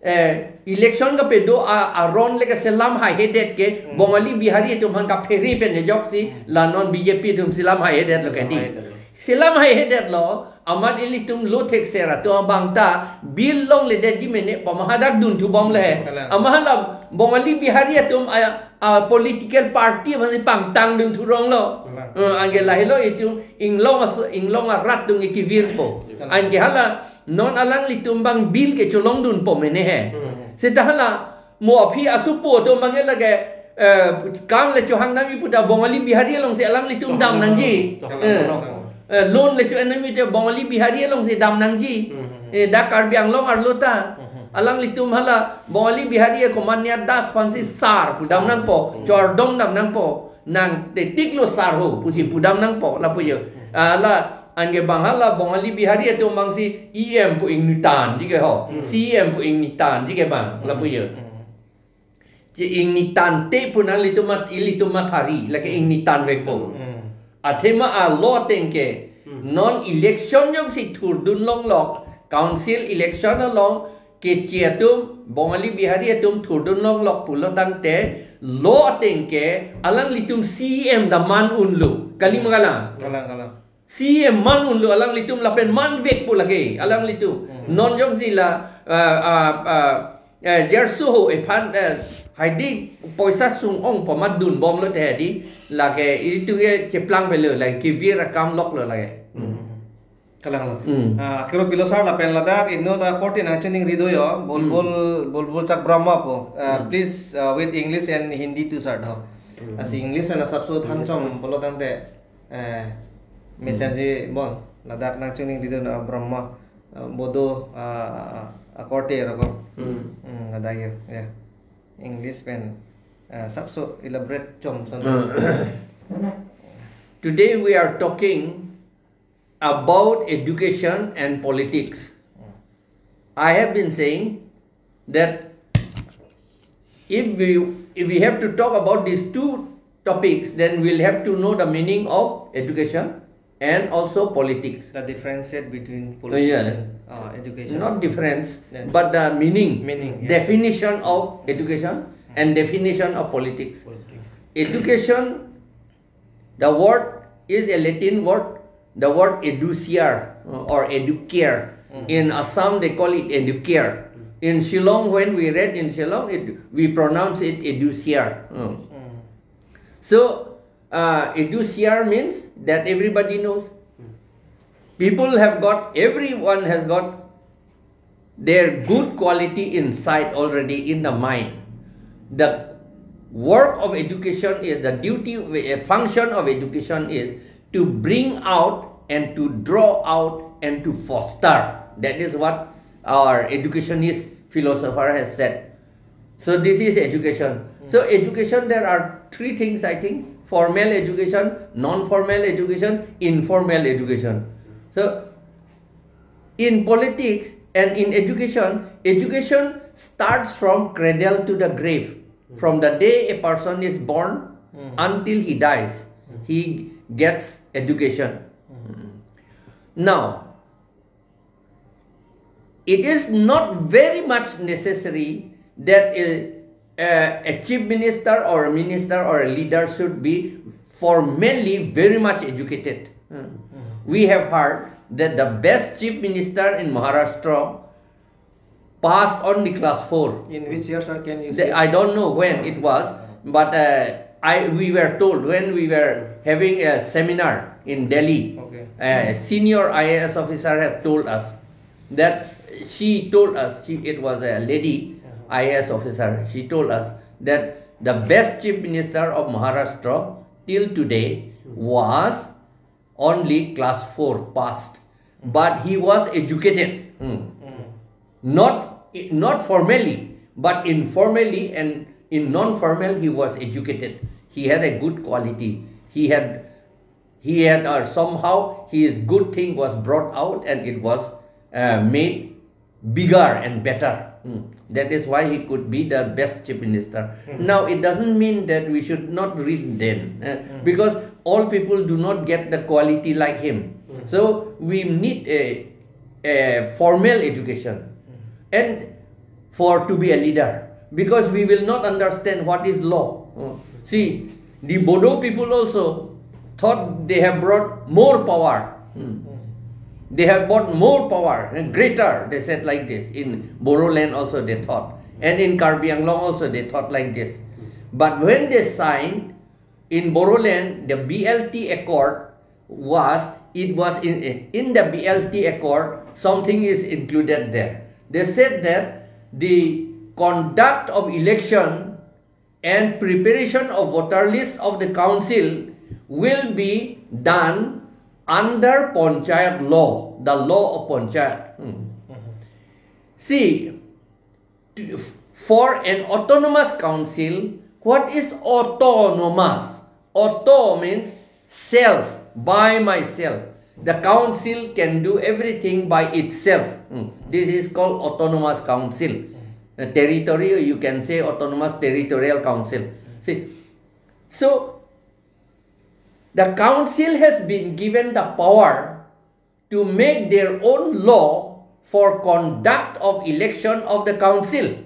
eh, election kapedo a, aron le kaselam haihedet ke, Hmm. Bongali Bihari atum aphan kaphere pen ajoksi, Hmm. la non B J P atum selam haihedetlo ke dei. Selam haihedetlo. Selam haihedetlo, amat ilitum lo thekser atum abang ta, bill longledetji mene, pama hadak dunthubomle. Kalang. Amat hala Bongali Bihari atum a, a political party aphansi pangtangdun thuronglo. Kalang. Eh, anke lahelo itum inglong as-, inglong arat atum ke kevirpo. Kalang. Anke hala non alanglitum abang bill kecholongdunpo mene he. Hmm. Seta hala mo aphi asupo atum abang ke lake, eh, kam le chohang nangji puta Bongali Bihari alongsi alanglitum dam nangji. Chohang nang. Eh. Chohang nang. Eh, loan le cho-en nangji te Bongali Bihari alongsi dam nangji. Hmm. Eh, dak Karbi Anglong arlo ta. Hmm. Alanglitum hala Bongali Bihari Komania Das aphansi sar pu dam nangpo, Hmm. chordom dam nangpo. Nang tetik lo sar ho pusi pudam nangpo lapu jo. Hmm. Hala anke bang hala Bongali Bihari atum abangsi E M pu ingnitanji ke ho. Hmm. C E M pu ingnitanji ke bang lapu jo. Hmm. Che ingnitan te pu nanglitum mat, ilitum mathari, lake ingnitan vepo. Hmm. Athema a lo ateng ke, Hmm. non election jongsi thurdun longlok, council election along, keche atum, Bongali Bihari atum thurdun longlok pulo tangte, lo ateng ke, alanglitum C E M ta man unlo. Kali ma kalang? Kalang, kalang. C E M man unlo alanglitum lapen manvekpo lake alanglitum. Hmm. Non jongsi la, ah, ah, ah, eh, Jersu ho ephan, eh, haidi poisa sung-ong pu amat dunbomlo te haidi lake ilitum ke cheplangpelo lake kevir akam loklo lake. Hmm. Kalang lo. Hmm. Ah, kiro pilo sar lapen ladak inut akorte nangchiningri do jo, Bulbul, Hmm. Bulbul Chak Brahma pu. Ah, Hmm. please, ah, with English and Hindi too, sir, ho. Hmm. Lasi English pen asapso thansom pulo tangte, eh, Hmm. mesen ji bon, ladak nangchiningri do na Brahma, ah, Bodo, ah, ah, akorte arokom. Hmm. Hmm, ladak jo, ya. English pen, ah, asapso elaborate chom son. Hmm. Today we are talking about education and politics. I have been saying that if we, if we have to talk about these two topics, then we'll have to know the meaning of education and also politics. The differentiate between Uh, yeah. politics and, uh, education. Not difference, Then but the meaning, Meaning, yes. definition of education and definition of politics. Politics. Education, the word is a Latin word, the word educiar, uh, or educare. Mm. In Assam, they call it educare. Mm. In Shillong, when we read in Shillong, it, we pronounce it educiar. Mm. Mm. So, uh, educiar means that everybody knows. Mm. People have got, everyone has got their good quality inside already in the mind. The work of education is, the duty, a function of education is to bring out and to draw out and to foster. That is what our educationist philosopher has said. So this is education. So education, there are three things, I think: formal education, non-formal education, informal education. So in politics and in education, education starts from cradle to the grave. From the day a person is born Mm. until he dies, Mm. he gets education. Now, it is not very much necessary that a, a, a chief minister or a minister or a leader should be formally very much educated. We have heard that the best chief minister in Maharashtra passed only class four. In which year, sir, can you The- say? I don't know when it was, but uh, I we were told when we were having a seminar in Delhi. Okay. A senior I A S officer had told us that she told us she it was a lady Uh-huh. I A S officer. She told us that the best chief minister of Maharashtra till today was only class four passed, but he was educated. Hmm. Mm. Not not formally, but informally and in non-formal he was educated. He had a good quality. He had he had uh, somehow his good thing was brought out and it was uh, made bigger and better. Hmm. That is why he could be the best chief minister. Now it doesn't mean that we should not read then, uh, because all people do not get the quality like him. So we need a a formal education and for to be a leader, because we will not understand what is law. Uh, See, the Bodo people also thought they have brought more power. Hmm. They have brought more power, uh, greater, they said like this. In Bodoland also they thought. And in Karbi Anglong also they thought like this. But when they signed, in Bodoland, the B L T accord was, it was in, in the B L T accord, something is included there. They said that the conduct of election and preparation of voter list of the council will be done under Panchayat law, the law of Panchayat. Hmm. See, to- for an autonomous council, what is autonomous? Auto means self, by myself. The council can do everything by itself. Hmm. This is called autonomous council. A territory, you can say autonomous territorial council. See, so the council has been given the power to make their own law for conduct of election of the council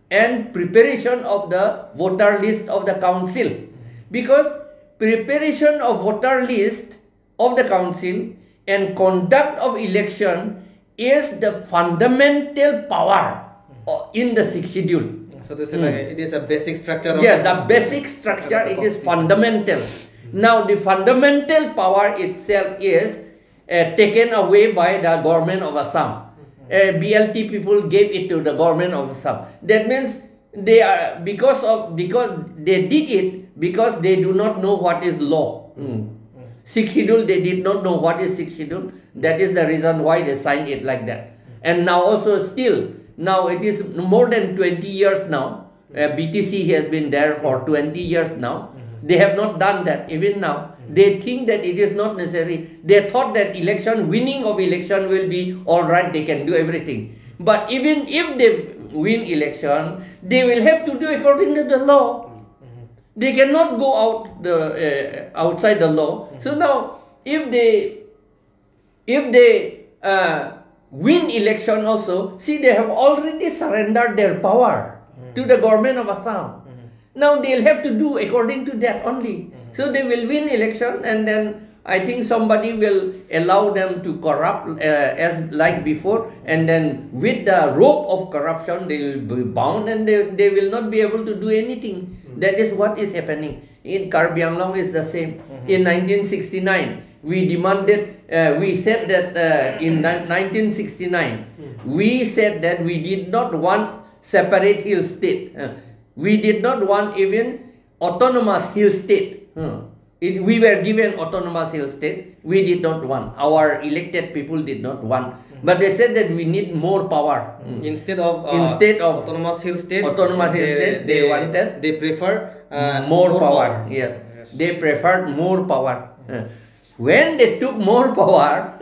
and preparation of the voter list of the council, because preparation of voter list of the council and conduct of election is the fundamental power uh, in the sixth schedule. So this is like it is a basic structure. Of Yeah, the the basic structure, it is fundamental. Now the fundamental power itself is uh, taken away by the government of Assam. Uh, B L T people gave it to the government of Assam. That means they are, because of, because they did it because they do not know what is law. Hmm. Sixth schedule, they did not know what is sixth schedule. That is the reason why they signed it like that. And now also still, now it is more than twenty years now. Uh, B T C has been there for twenty years now. They have not done that even now. They think that it is not necessary. They thought that election, winning of election will be all right. They can do everything. But even if they win election, they will have to do according to the law. They cannot go out the uh, outside the law. So now, if they if they uh, win election also, see, they have already surrendered their power to the government of Assam. Now they'll have to do according to that only. So they will win election, and then I think somebody will allow them to corrupt uh, as like before, and then with the rope of corruption they will be bound and they, they will not be able to do anything. That is what is happening. In Karbi Anglong is the same. In nineteen sixty-nine, we demanded, uh, we said that uh, in ni- nineteen sixty-nine, we said that we did not want separate hill state. Uh, we did not want even autonomous hill state. Uh, it, we were given autonomous hill state. We did not want. Our elected people did not want. But they said that we need more power. Mm. Instead of uh, Instead of autonomous hill state, autonomous hill state, they wanted they prefer uh, more, power. Yes. They preferred more power. Uh, When they took more power,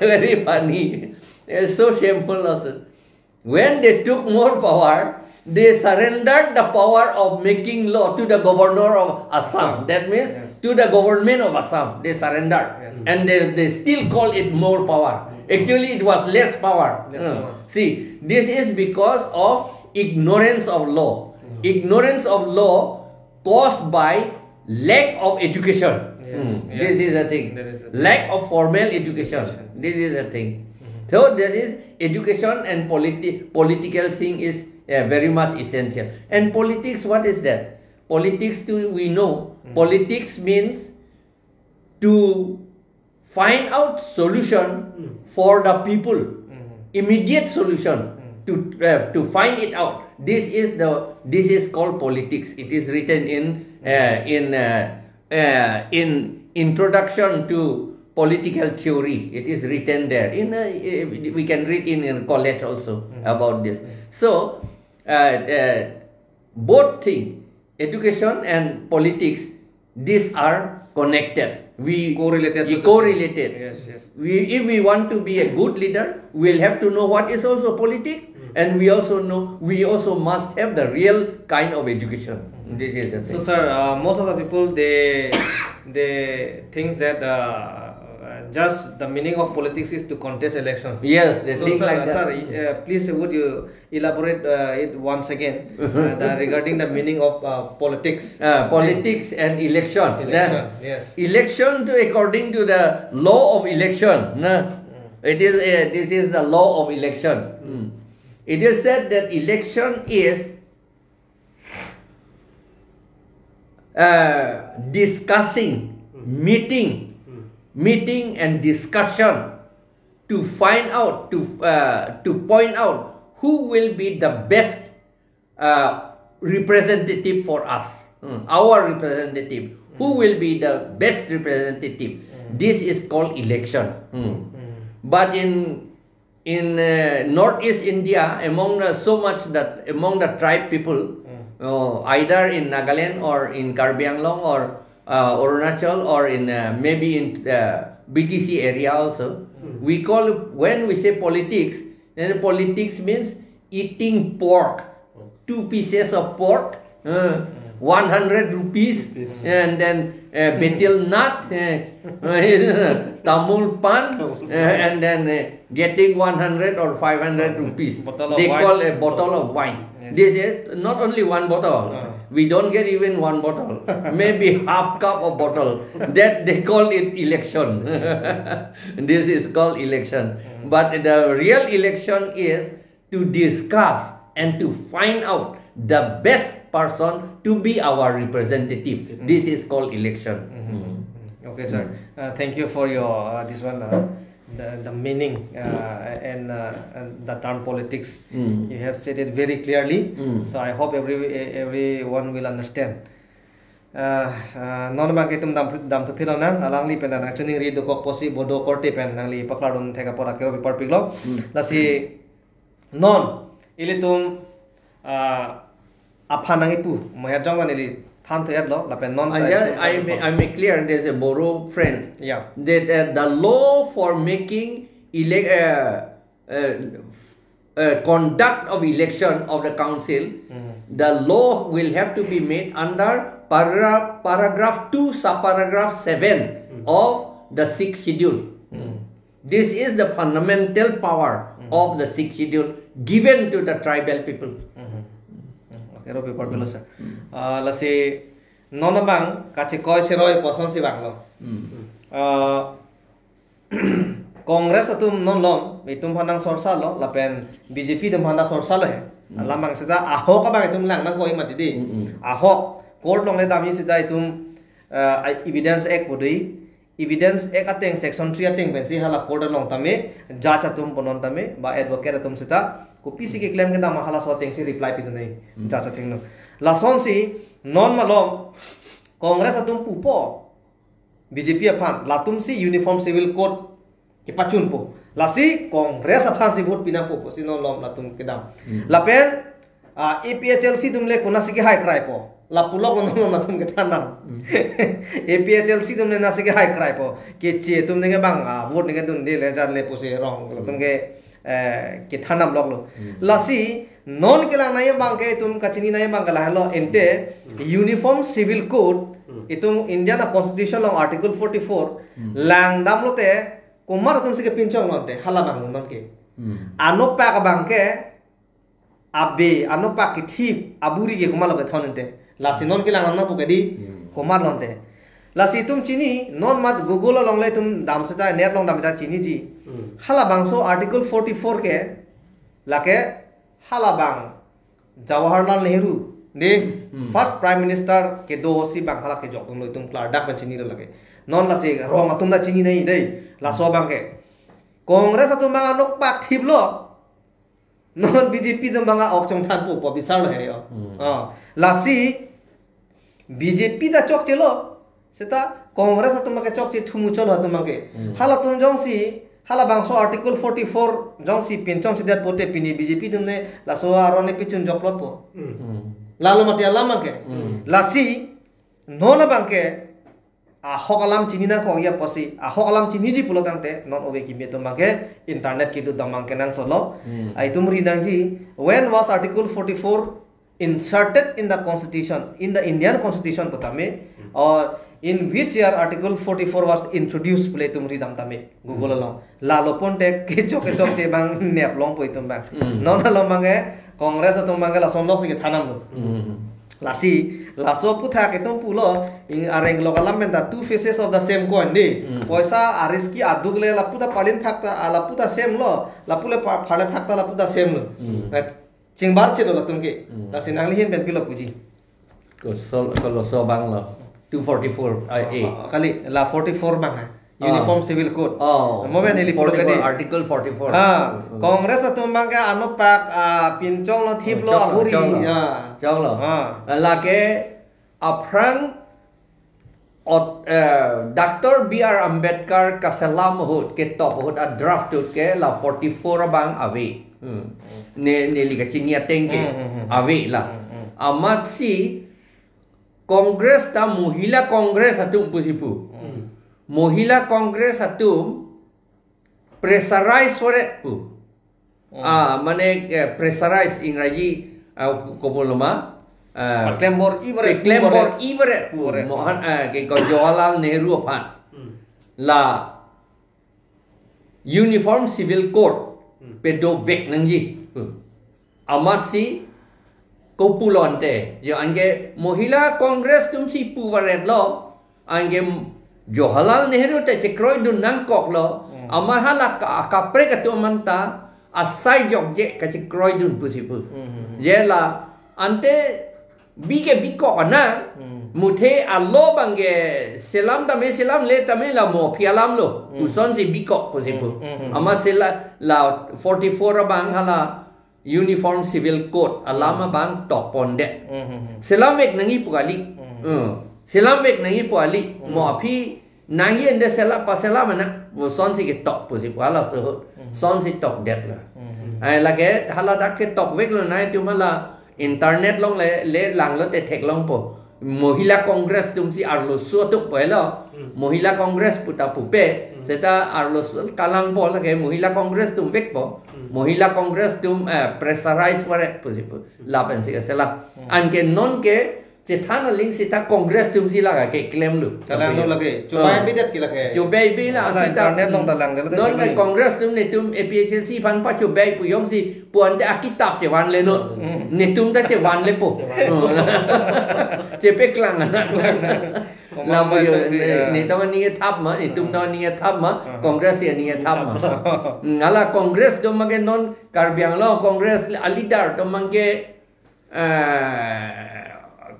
very funny. It's so shameful also. When they took more power, They surrendered the power of making law to the governor of Assam. Assam. That means, yes, to the government of Assam. They surrendered. Yes. And they, they still call it more power. Actually, it was less power. Less, hmm, power. See, this is because of ignorance of law. Hmm. Ignorance of law caused by lack of education. Yes. Hmm. Yes. This is the thing. There is a thing. Lack of formal education. Education. This is the thing. Hmm. So this is education and politi- political thing is uh, very much essential. And politics, what is that? Politics too, we know. Hmm. Politics means to find out solution, hmm, for the people, hmm, immediate solution, hmm, to uh, to find it out. This is the this is called politics. It is written in uh, in uh, uh, in introduction to political theory. It is written there. In uh, we can read in, in college also, hmm, about this. Hmm. So uh, uh, both thing, education and politics, these are connected. We correlated, so to say. Correlated. Yes, yes. We, if we want to be a good leader, we'll have to know what is also politics, mm, and we also know we also must have the real kind of education. Mm. This is the thing. So, sir, uh, most of the people they they think that uh, uh, just the meaning of politics is to contest election. Yes, they so, think sir, like that. Sir, uh, please would you elaborate uh, it once again uh, the, regarding the meaning of uh, politics. Uh, politics and election. Election, na? Yes. Election to according to the law of election. Na? Mm. It is a, this is the law of election. Mm. It is said that election is uh, discussing, mm, meeting, mm, meeting and discussion to find out, to uh, to point out who will be the best uh, representative for us, hmm, our representative, who, hmm, will be the best representative. Hmm. This is called election. Hmm. Hmm. But in in uh, northeast India, among the, so much that among the tribe people, hmm, uh, either in Nagaland or in Karbi Anglong or uh, Arunachal or in uh, maybe in uh, B T C area also. Hmm. We call, when we say politics, then politics means eating pork, two pieces of pork, uh, one hundred rupees, rupees, and then uh, betel nut, uh, tamul pan, uh, and then uh, getting one hundred or five hundred rupees. Bottle of wine. They call a bottle of wine. Yes. This is not only one bottle. Ah. We don't get even one bottle. Maybe half cup of bottle. That they call it election. Yes, yes, yes. This is called election. Mm. But the real election is to discuss and to find out the best person to be our representative. Mm. This is called election. Mm-hmm. Mm. Okay, sir. Mm. Uh, thank you for your uh, this one. Uh, the, the meaning uh, and, uh, and the term politics. Mm. You have said it very clearly. Mm. So I hope every everyone will understand. Uh, uh, non bang itum dam dam tu philo nang alangli pen nang chuning ri dokok pusi Bodo korte pen nangli paklar dun thek apor akero bipar piglo. Mm. Lasi non ilitum uh, aphan nang ipu mo ya jong neli than thu lo lapen non. I, just, I, may, I may clear, there's a Bodo friend. Yeah. That uh, the law for making elect uh, uh, uh, conduct of election of the council, mm, the law will have to be made under paragraph paragraph two subparagraph seven, mm, of the sixth schedule. Mm. This is the fundamental power, mm, of the sixth schedule given to the tribal people. Mm-hmm. Mm. Okay, Robi Parbelo, sir. Mm. Uh, lasi non abang kachikoi siroi puson si bang lo. Mm. Uh, Congress atum non lom itum phan nang sorsa lo lapen B J P atum phan nang sorsa lo he. Mm. Alam bang seta ahok abang itum lang nang koi mati di. Mm-mm. Ahok court along le dam seta itum uh, Evidence Act pu do. Evidence Act ateng section three ateng pensi hala court along tame, judge atum punon tame ba advocate atum seta kopisi keklem kedam halaso atengsi reply pidun nai. Hmm. Judge ateng no. Lasonsi non malom Congress atum pupo B J P aphan latumsi Uniform Civil Code kepachunpo. Lasi Congress aphansi vote pinangpo pusi non lom latum kedam. Hmm. Lapen uh, A P H L C atum le konatsi kehai kraipo. La pulok lo non latum kethan nang. Hmm. A P H L C atum le natsi kehai kraipo. Keche atum ne ke bang uh, vote ne kedunde le jar le pusi rong. Latum ke eh, kethan damloklo. Hmm. Lasi non kelang nangji abangke, itum kachini nangji abangke lahelo ente, Hmm. Uniform Civil Code, Hmm. itum Indian Constitution along Article forty-four, Hmm. langdamlote, komat atumsi kepinchong lonte, halabang lo nonke. Hmm. Anopak abangke, abe, anopak kethip, aburi ke komat lo kethon ente. Lasi non kelang nangpo ke di, Hmm. komat lonte. Lasi itum chini, non mat Google along le itum dam seta, net along dam seta chiniji. Hmm. Halabangso Article forty-four ke, lake halabang Jawaharlal Nehru, ne Hmm. first Prime Minister kedo si abang hala kejokdunlo, itum klardak pen chinilo lake. Non lasi rong atum ta chini nangji dei, laso abangke. Congress atum abang anopak thiplo. Non B J P atum abang ok chongthanpo pu bisarlo he yo. Hmm. Ah, lasi B J P ta chokchelo, seta Congress atum abangke chokche, thumuchotlo atum abangke. Hmm. Halatum jongsi, halabangso Article forty-four jongsi pinchongchedet pote pini B J P atum ne laso aron ne pichun joklotpo. Hmm. Hmm. Lalo mati alam abangke. Hmm. Lasi, non abangke, ahok alam chini nangkok ya pusi, ahok alam chiniji pulo tangte, non ove kimi atum abangke, internet kelut dam abangke nangsolo. Hmm. Ah, itum ri nangji, when was Article forty-four inserted in the constitution, in the Indian constitution pu tame, Hmm. or in which year Article forty-four was introduced pu le itum ri dam tame, Google Hmm. along. Lalo ponte kechok kechokche abang neplongpo itum abang. Hmm. Non along abangke Congress atum abangke lason loksi kethan damlo. Hmm. Lasi, laso aphuthak itum pulo, ing areng lok alam pen ta two faces of the same coin dei. Hmm. Poisa ariski aduk le lapu ta palin phak ta, ah, lapu ta same lo, lapu le pa-, phale phak ta lapu ta same lo. Hmm. Na, chingbarchelo latum ke. Hmm. Lasi nangli ahin pen pilo puji. Ko sol, ko laso abang lo. Two forty-four A. Oh, kali, la forty-four abang hai. Uniform Oh. Civil Code. Oh. Mo pen neli pulo forty-four, kadi. Article forty-four. Ah, Hmm. Congress atum abangke anopak, ah, pinchonglo, thiplo, Choklo, aburi. Choklo. Ya. Choklo. Ah. Lake aphrang ot, eh, Doctor B R Ambedkar kaselam ahut, ketok ahut a draft ahut ke la forty-four abang ave. Hmm. Ne, neli kachini ateng ke Hmm, hmm, hmm. ave la. Hmm, hmm. Amatsi Congress ta Mohila Congress atum pusi pu. Hmm. Mohila Congress atum pressurize varet pu. Hmm. Ah, mane, eh, pressurize Ingraji, ah, kopilo ma? Ah, paklembor-i varet pu, paklembor-i varet pu. Varet. Mohan, ah, ke ko Jawaharlal Nehru aphan. Hmm. La Uniform Civil Code Hmm. padovek nangji. Hmm. Amatsi kopulo ante, jo anke Mohila Congress atumsi pu varetlo, anke Jawaharlal Nehru ta chekroidun nangkoklo, Hmm. amat hala ka-, kaprek atum aman ta asai jokje kachekroidun pusi pu. Hmm, hmm, hmm. Je la ante bi ke bikok ana, Hmm. muthe alo abangke selam tame selamle tame la mo aphi alam lo, Hmm. pusonsi bikok pusi pu. Hmm, hmm, hmm. Amat sela la forty-four abang hala Uniform Civil Code alam Hmm. abang tokpondet. Hmm, hmm, hmm. Selamvek nangji pu kali. Hmm. Hmm. Selamvek nangji pu kali. Hmm. Mo aphi nangji ende sela paselam ana, pusonsi ketok pusi pu halaso ahut. Hmm. Sonsi tokdetlo. Hmm. Ai lake hala dak ketokveklo, nai itum hala internet along le, le langlote theklongpo. Mohila Congress atumsi arloso atum pu helo. Hmm. Mohila Congress pu ta pupe. Hmm. Seta arloso kalangpo lake Mohila Congress atum vekpo. Hmm. Mohila Congress atum, eh, pressurize varet pusi pu. Lapensi kaselam. Hmm. Anke nonke chethan aling seta Congress atumsi lake klemlo. Kalanglo lake. Chobei Oh. bidet ke lake. Chobei bi la Hala kita. Internet along ta langdet lake Non klemlo. Congress atum netum A P H L C aphan pachobei pu jongsi pu ante akitap chevanle non. Hmm. Netum ta chevanlepo. Chevan. Oh. Chepeklang anak lang. Komang Lapu jo, macho si, ne, ya. Netum aning ethap ma, netum Hmm. ta aning ethap ma, Hmm. Congress aning ethap ma. Hmm, hala Congress atum abangke non Karbi Anglong Congress a leader atum abangke, eh,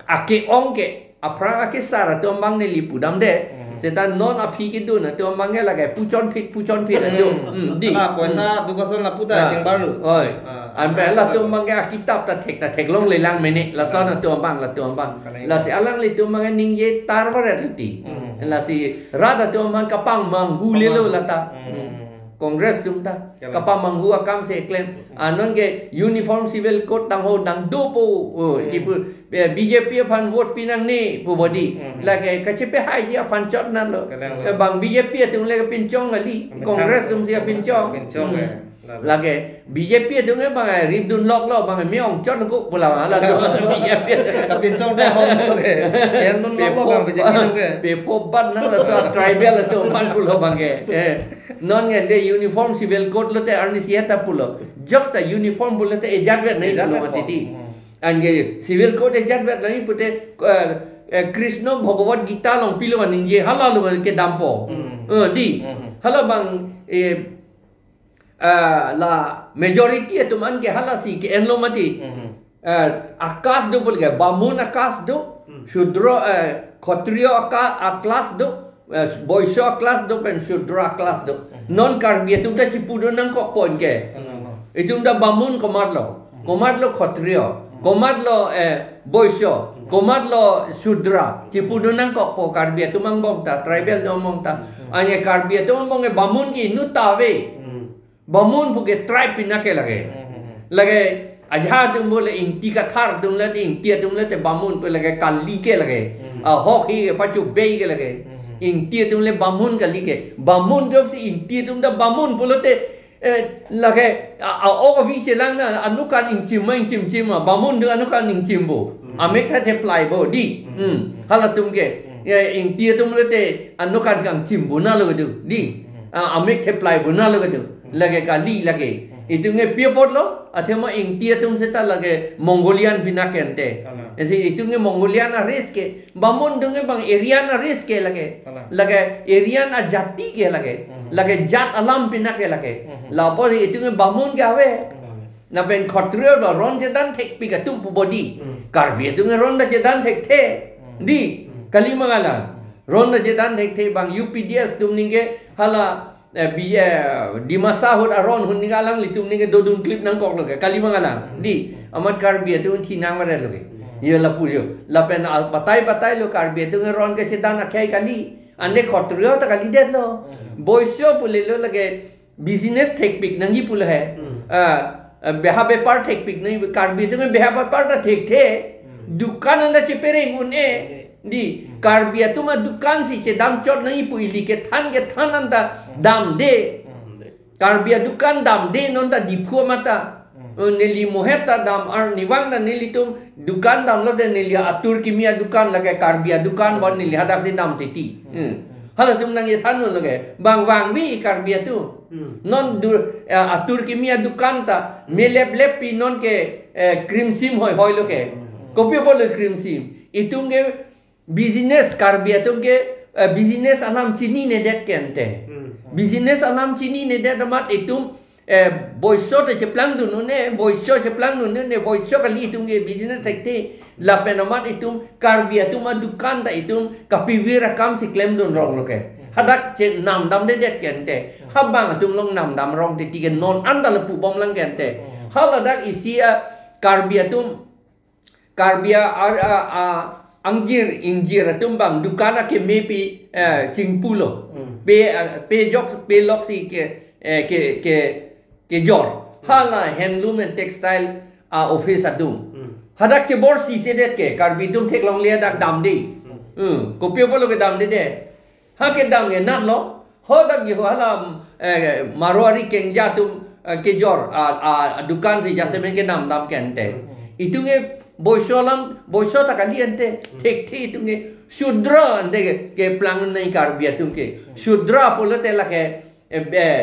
ake-ong ke, aphrang akesar atum abang neli pudamde. Hmm. Seta non aphi kedun atum abangke lake puchonphit, puchonphit atum. Hmm. Hmm, di. Hala poisa Hmm. dukason lapu ta Ah. chingbarlo. Oi. Ah. Anpen latum abangke akitap ta thek ta theklonglelang mene. Lason Ah. atum abang, latum abang. Kalai. Lasi alanglitum abangke ningje tar varet ti. Hmm. Lasi rat atum abang kapangmanghu lelo Kapang. lata. Hmm. Hmm. Congress atum ta. Kalang. Kapamanghu akam si keklem. Hmm. Anonke Uniform Civil Code tangho tangdopo. Oh, Hmm. kipu, eh, B J P aphan vote pinangne pu bodi. Hmm. Lake kachepahaiji aphan chot nalo. Kalang. Eh, bang B J P atum le pinchong kali. Methang. Congress atumsi pinchong. Pinchong, Hmm. eh. Lake B J P atum ke bang rip dun lok lo, bang me-ong chot ko pula hala tu B J P. Kapinchong ta hong lo ke. Yang nun lok lo bang B J P atum ke. Pe pho bat nang laso tribal atum man pulo bang ke. Eh, non nge de uniform civil code lote arnisi heta pulo. Jok ta uniform pulote ejat vet nai pulo mati di. Hmm. Anke civil code ejat vet nai pute, eh, eh, Krishna Bhagavad Gita along pilo ningje hala lo kedampo. Hmm. Eh, di. Hmm. Hala bang, eh, ah, la majority atum an ke hala si ke-en lo mati. Mhm. Ah, a-caste do pul ke, Bamun a-caste do, Hmm. Shudra, eh, Khatriya a-ca-, a-class do, eh, Boisya a-class do, pen Shudra a-class do. Mhm. Non Karbi atum ta chipu do nangkok pon ke. Hmm. Itum ta Bamun komat lo, Hmm. komat lo Khatriya, Hmm. komat lo, eh, Boisya, Hmm. komat lo Shudra, chipu do nangkok po Karbi atum angbong ta, tribal atum angbong ta. Hmm. Anke Karbi atum angbong ke Bamun ke inut ta ave. Hmm. Bamun pu ke tribe pina ke lake. Hmm. Lake ajahak atum bole Ingti Kathar atum le, Ingti atum le te Bamun pu lake kali ke lake. Hmm. Ahok hi ke pachu bei ke lake. Hmm. Ingti atum le Bamun kali ke. Bamun jok si Ingti atum ta Bamun pulote, eh, lake a, a, ok avi chelang na anukan ingchim ma ingchim chim ma. Bamun do anukan ingchim bo. Hmm. Amek tha theplai bo di. Hmm. Hmm. Halatum ke. Hmm. Eh, Ingti atum le te anukan kangchim bo na lo do di. Hmm. Ah, amek theplai bo na lo do. Lake kali lake. Itum ke pi apot lo, athema Ingti atum seta lake Mongolian pina ke ante. Kalang. Esi itum ke Mongolian a-race ke, Bamun atum ke bang Aryan a-race ke lake. Kalang. Lake Aryan ajati ke lake. Mhm. Lake jat alam pina ke lake. Mhm. Lapu itum ke Bamun ke ave. Kalang. Lapen Khatriya ba ron chedan thekpik atum pu bo di. Mhm. Karbi atum ke ron ta chedan thekthe. Mhm. Di, mhm, kali ma kalang. Mhm. Ron ta chedan thekthe bang U P D S atum ningke hala eh, bi, eh, Dimasa ahut aron ahut ningke alanglitum ningke dodun klip nangkok lo ke. Kali ma kalang. Hmm. Di, amat Karbi atum thi nang mare lo ke. Hmm. Yo lapu yo. Lapen al patai patai lo Karbi atum ron kechedan akhei kali. Ante Khatriya ta kalidet lo. Hmm. Boisya pule lo lake business thekpik nangji pulo he. Hmm. Ah, eh, beha bepar thekpik nangji, Karbi atum beha bepar ta thekthe. Hmm. Dukan anta chepereng un-e. Di, Karbi atum adukan si chedam chot nangji pu ili kethan kethan anta damde. Hmm. Karbi adukan damde non ta Diphu amat ta. Hmm. Eh, neli mohet ta dam arnivang ta nelitum dukan damlo de neli atur kimi adukan lake Karbi adukan bon neli hadak si dam titi. Hmm. Hmm. Halatum nangkethan lo ke. Bang vangve Karbi atum. Hmm. Non dur, eh, atur kimi adukan ta, hmm, melep lep pi non ke, eh, krim sim hoi hoi lo ke. Hmm. Kopi apot lo krim sim. Itum ke business Karbi atum ke, eh, business anam chininedet ke ante. Hmm. Business anam chininedet amat itum, eh, Boisya ta cheplang dun un-e, Boisya cheplang dun un-e, Boisya kali itum ke business thekthe. Lapen amat itum Karbi atum adukan ta itum kapivir akam si klemdun rong lo ke. Hmm. Hadak che namdamdedet ke ante. Hmm. Habang atum along namdam rong titi ke non anta lapu bomlang ke ante. Hmm. Haladak isi a Karbi atum Karbi a, a, a, a, angjir, ingjir atum bang dukan akeme pi, eh, chingpu lo. Hmm. Pe, eh, pe jok, pe lok si ke, eh, ke, ke, kejor. Hmm. Hala handloom and textile a office atum. Hmm. Hadak chebor si sedet ke, Karbi atum theklongle hadak damde. Hmm. Hmm. Kopi apot lo ke damdedet. Ha kedam ke nat lo. Hadak ke hala, eh, Marwari kengja atum, eh, kejor, a, a, a dukan si jasemen ke namdam ke ante. Hmm. Itum ke Boisya alam, Boisya ta kali ante. Hmm. Thekthe itum ke Shudra ante ke, keplang nai Karbi atum ke. Hmm. Shudra pulote lake, eh, eh,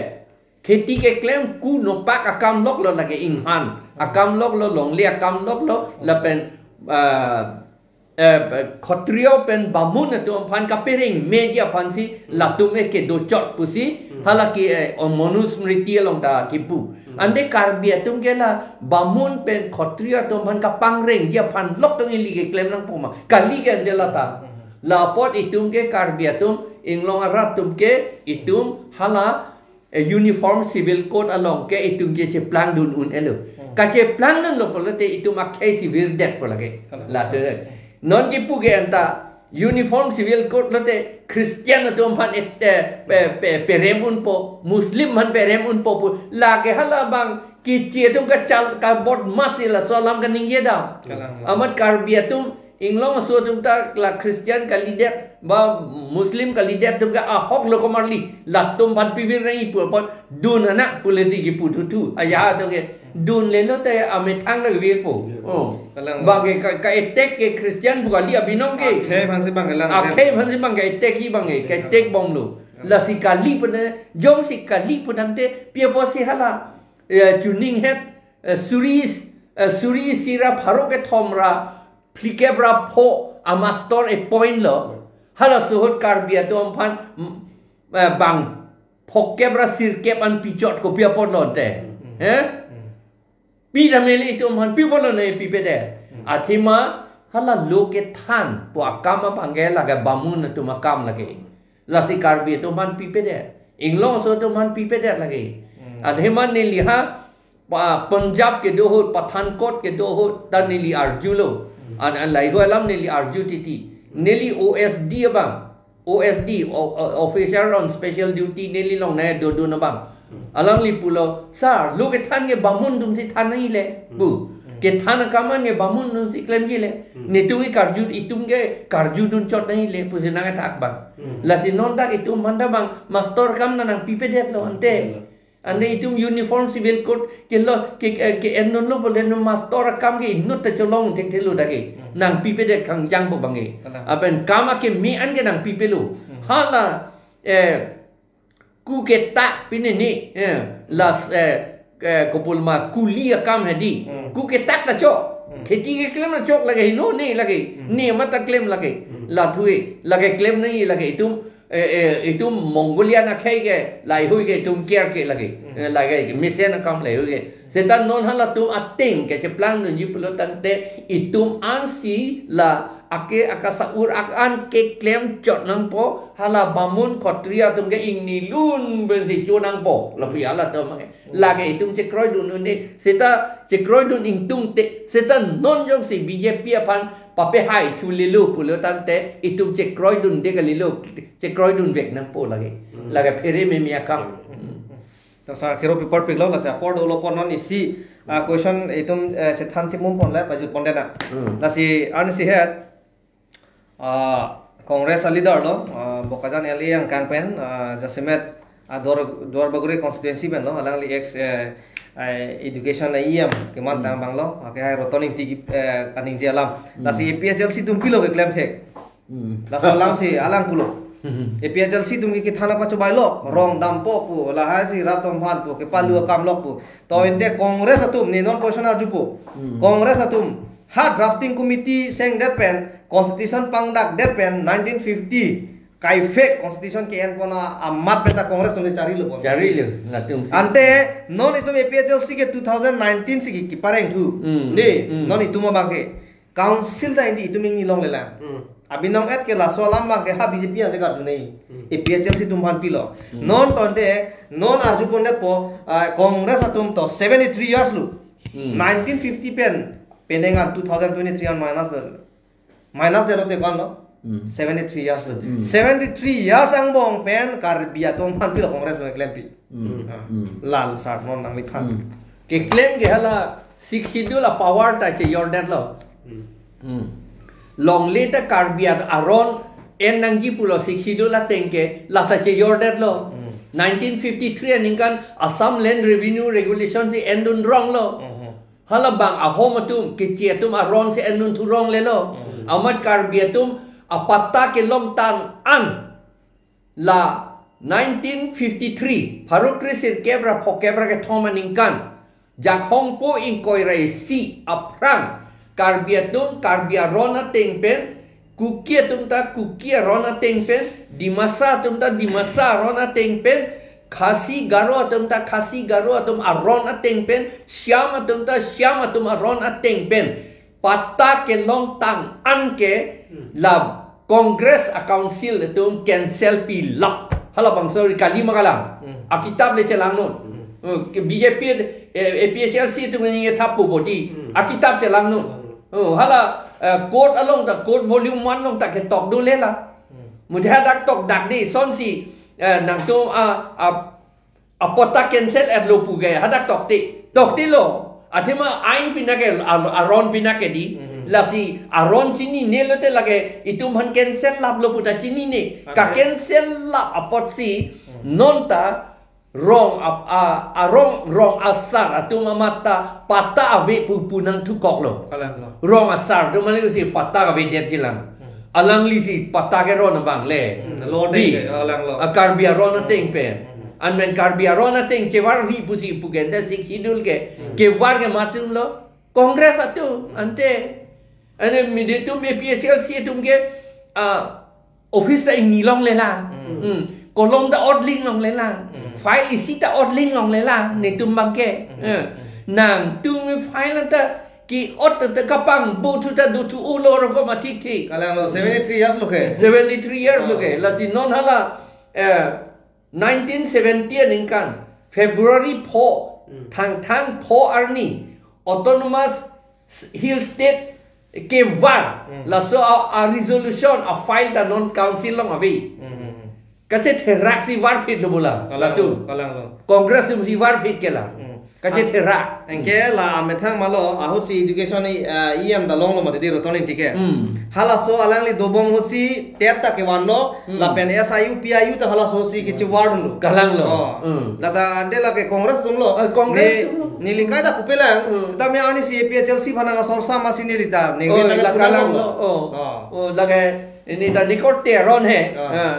kheti keklem ku nopak akam lok lo lake inghan. Hmm. Akam lok lo, longle akam lok lo, lapen, ah, eh, Khatriya pen Bamun atum aphan kapereng meji aphan si, hmm, latum ke kedo chot pusi, hmm, hala ke, eh, Manusmriti along ta kipu. Hmm. Ante Karbi atum ke la Bamun pen Khatriya atum aphan kapangrengji aphan lok tong ili keklem nangpo ma. Kali ke ante lata. Hmm. Lapot itum ke Karbi atum, inglong arat atum ke, itum hala eh, Uniform Civil Code along ke itum ke cheplang dun un-e lo. Hmm. Kacheplang dunlo pulote itum akhei si virdet pu lake. Kalang. Latum. Non kipu ke anta Uniform Civil Code lote Christian atum aphan et, eh, pe, pe, perem unpo, Muslim aphan perem unpo pu. Lake hala bang kichi atum kachal kabodmas si laso alam kaningje dam. Kalang. Amat Karbi atum Inglong aso atum ta la Christian kalidet ba Muslim kalidet atum ke ahok lo komarli, latum aphan pivir nangji pu apot dun anak pule ti kipu thuthu. Aya atum ke dun lelo te amethang na virpo. Oh. Kalang. Bang ke ka, ka attack ke Christian pu kali abinong ke. Akhei aphansi bang ke lang. Akhei aphansi bang ke attack ji bang ke, ke attack bomlo. Lasi kali pu ne, jongsi kali pu tangte, pi apotsi hala, eh, chuning het, eh, suri, eh, suri isi ra pharo kethom ra phlikep ra pho amastor appoint lo. Halaso ahut Karbi atum aphan, mm, eh, bang phokep ra sirkep an pichot kopi apotlo te. Eh? Pi tame le itum aphan pi apotlo ne pipedet. Athema hala lo kethan pu akam abang ke lake bamun atum akam lake. Lasi Karbi atum aphan pipedet. Inglong aso atum aphan pipedet lake. Athema neli ha pa Punjab kedo ahut, Pathankot kedo ahut, ta neli arjulo. An, an lahei alam neli arju titi. Neli O S D abang, O S D, o, o, Officer on Special Duty neli longnai dodun abang. Alangli pulo, "Sir, lo kethan ke bamun atumsi than nangji le," pu. "Kethan akam an ke bamun atumsi klemji le. Netum ke karju, itum ke karjudun chot nangji le," pusi nangkethak abang. Lasi non dak itum aphan ta bang mastor akam ta nangpipedetlo ante. Ante itum uniform civil code kelo ke, ke, ke-endunlo pule non mastor akam ke inut ta cholong thekthelo dak ke. Nangpipedet kangjang po bang ke. Kalang. Lapen kam akeme an ke nangpipelo. Hala, eh, ku ketak pine ne, eh, las, eh, eh, kopulma kuli akam hedi. Ku ketak ta chok. Kheti keklem ta chok lake heno ne lake. Ne mata klem lake. Lathui lake klem nangji lake itum eh, eh, itum Mongolian akhei ke, laheihui ke itum care ke lake. Eh, lake mesen akam laheihui ke. Seta non halatum ateng ke cheplang nunji pulo tangte itum ansi la ake akasa-ur ak an keklem chot nangpo, hala bamun khotri atum ke ingni lun pensi cho nangpo. Lapu halatum ke. Lake itum chekroidun un-e, seta chekroidun ingtungte, seta non jongsi B J P aphan papehai thulelo pulo tangte itum chekroidunde kalilo, chekroidun vek nangpo lake. Lake phere meme akam. To sir, kero paper piklo, lasi apor dolo pon non isi, ah, question itum, eh, chethan chimum pon le pajut pon dena. Lasi arnisi het, ah, Congress a leader lo, ah, Bokajan L A angkang pen, ah, jasemet, ah, Duar, Duarbagori constituency pen lo, alangli ex, eh, eh, education a E M keman tang bang lo, ah, ke hai Roton Ingti, eh, kaningje alam. Lasi A P H L C atum pilo keklem thek. Laso alamsi alang pulo. A P H L C atum ke kethan apa chobai lo, rong dampo pu, lahai si rat atum aphan pu, kepalu akam lok pu. To ante Congress atum, ne non question arjupo. Congress atum ha drafting committee sengdet pen, constitution pangdakdet pen, nineteen fifty kai fake constitution ke-en pon amat pen ta Congress atum charilo pon. Charilo, latum. Ante non itum A P H L C ke two thousand nineteen si ki, kipareng thu. Ne, non itum abang ke. Council ta indi itum ingni longlelang. Abinong et ke laso alam abang ke ha B J P aja karju nei. A P H L C atum aphan pilo. Non to ante, non arju pondetpo, ah, Congress atum to seventy-three years lo. Nineteen fifty pen, penang an two thousand twenty-three an minus, minus zero te ko-an lo. Seventy-three years lo. Seventy-three years angbong pen Karbi atum aphan pilo Congress atum klempi. Ah, lal sar non nangliphan. Keklem ke hala Sixth Schedule a power ta chejordetlo. Longle ta Karbi at aron en nangji pulo Sixth Schedule ateng ke lata chejordetlo. Nineteen fifty-three aningkan Assam Land Revenue Regulation si endun ronglo. Hala bang ahom atum, keche atum aron si endun thu ronglelo. Amat Karbi atum apatta kelongtang an la nineteen fifty-three, pharo kre sirkep ra phokep ra kethom aningkan, Jakhong po ingkoi ra isi aphrang, Karbi atum Karbi aron ateng pen, Kuki atum ta Kuki aron ateng pen, Dimasa atum ta Dimasa aron ateng pen, Khasi Garo atum ta Khasi Garo atum aron ateng pen, Shyam atum ta Shyam atum aron ateng pen patta kelongtang an ke la Congress a council atum cancel pilap. Halabangso ri kali ma kalang. Akitap le chelangnon. Eh, ke B J P, eh, A P H L C atum ni thap po bodi. Akitap chelangnon. Oh, hala, eh, court along ta, court volume one along ta ketok dolela. Muthe hadak tokdak di, sonsi, eh, nangtum, ah, ah, apatta cancel etlo pu ke, hadak tokte. Toktelo. Athema ain pinake, ar-, aron pinake di. Lasi aron chinine lote lake itum aphan cancel laplo puta chinine. Ante? Ka-cancel lap apotsi Hmm. nonta rong ap-, a, a rong, rong asar atum amat ta patta ave pu, pu nangthukoklo. Kalanglo. Rong asar atum alangli si patta avedetji lang. Hmm. Alanglisi patta keron abang le. Hmm, lo Di. Ateng ke, alanglo. A Karbi aron ateng pen. Hmm. Anmen Karbi aron ateng chevarri pusi pu ke ante Sixth Schedule ke. Hmm. Kevar ke ma atumlo. Congress atum, ante. Ante netum A P H L C atum ke, ah, office ta ingni longlelang. Hmm. Hmm. Kolom ta odling longlelang. Hmm. File isi ta odling longlelang. Netum abang ke. Hmm. Eh. Nangtum file ta ke-ot ta kapangbo thu ta dothu-olo rokom athik thik. Kalanglo, seventy-three years lo ke. Seventy-three years lo ke. Oh. Lasi non hala, eh, nineteen seventy aningkan, February pho, Hmm. Thangthang pho arni, Autonomous Hill State kevar, Hmm. laso a, a resolution, a file ta non council along ave. Hmm, hmm, hmm. Kachetherak si varphitlo bola, Kalang, latu. Kalanglo. Congress atum si varphit ke la. Hmm. Kachetherak. Anke la amethang malo, ahut si education i, ah, E M ta longlo mati di Roton Ingti ke. Hmm. Halaso alangli dobom ahut si TET ta kevanlo, Hmm. lapen S I U, P I U ta halaso si kechevardunlo. Kalanglo. Oh. Hmm. Lata ante lake Congress atumlo. Ah, Congress Ne, atumlo. Neli kai ta pupelang. Hmm. Sitame arnisi A P H L C aphan nangkasorsa masi neli ta. Ne Oh, nang la pulang kalanglo. Lo. Oh. Oh. Oh, lake neta ne korte aron he. Ah. Ah,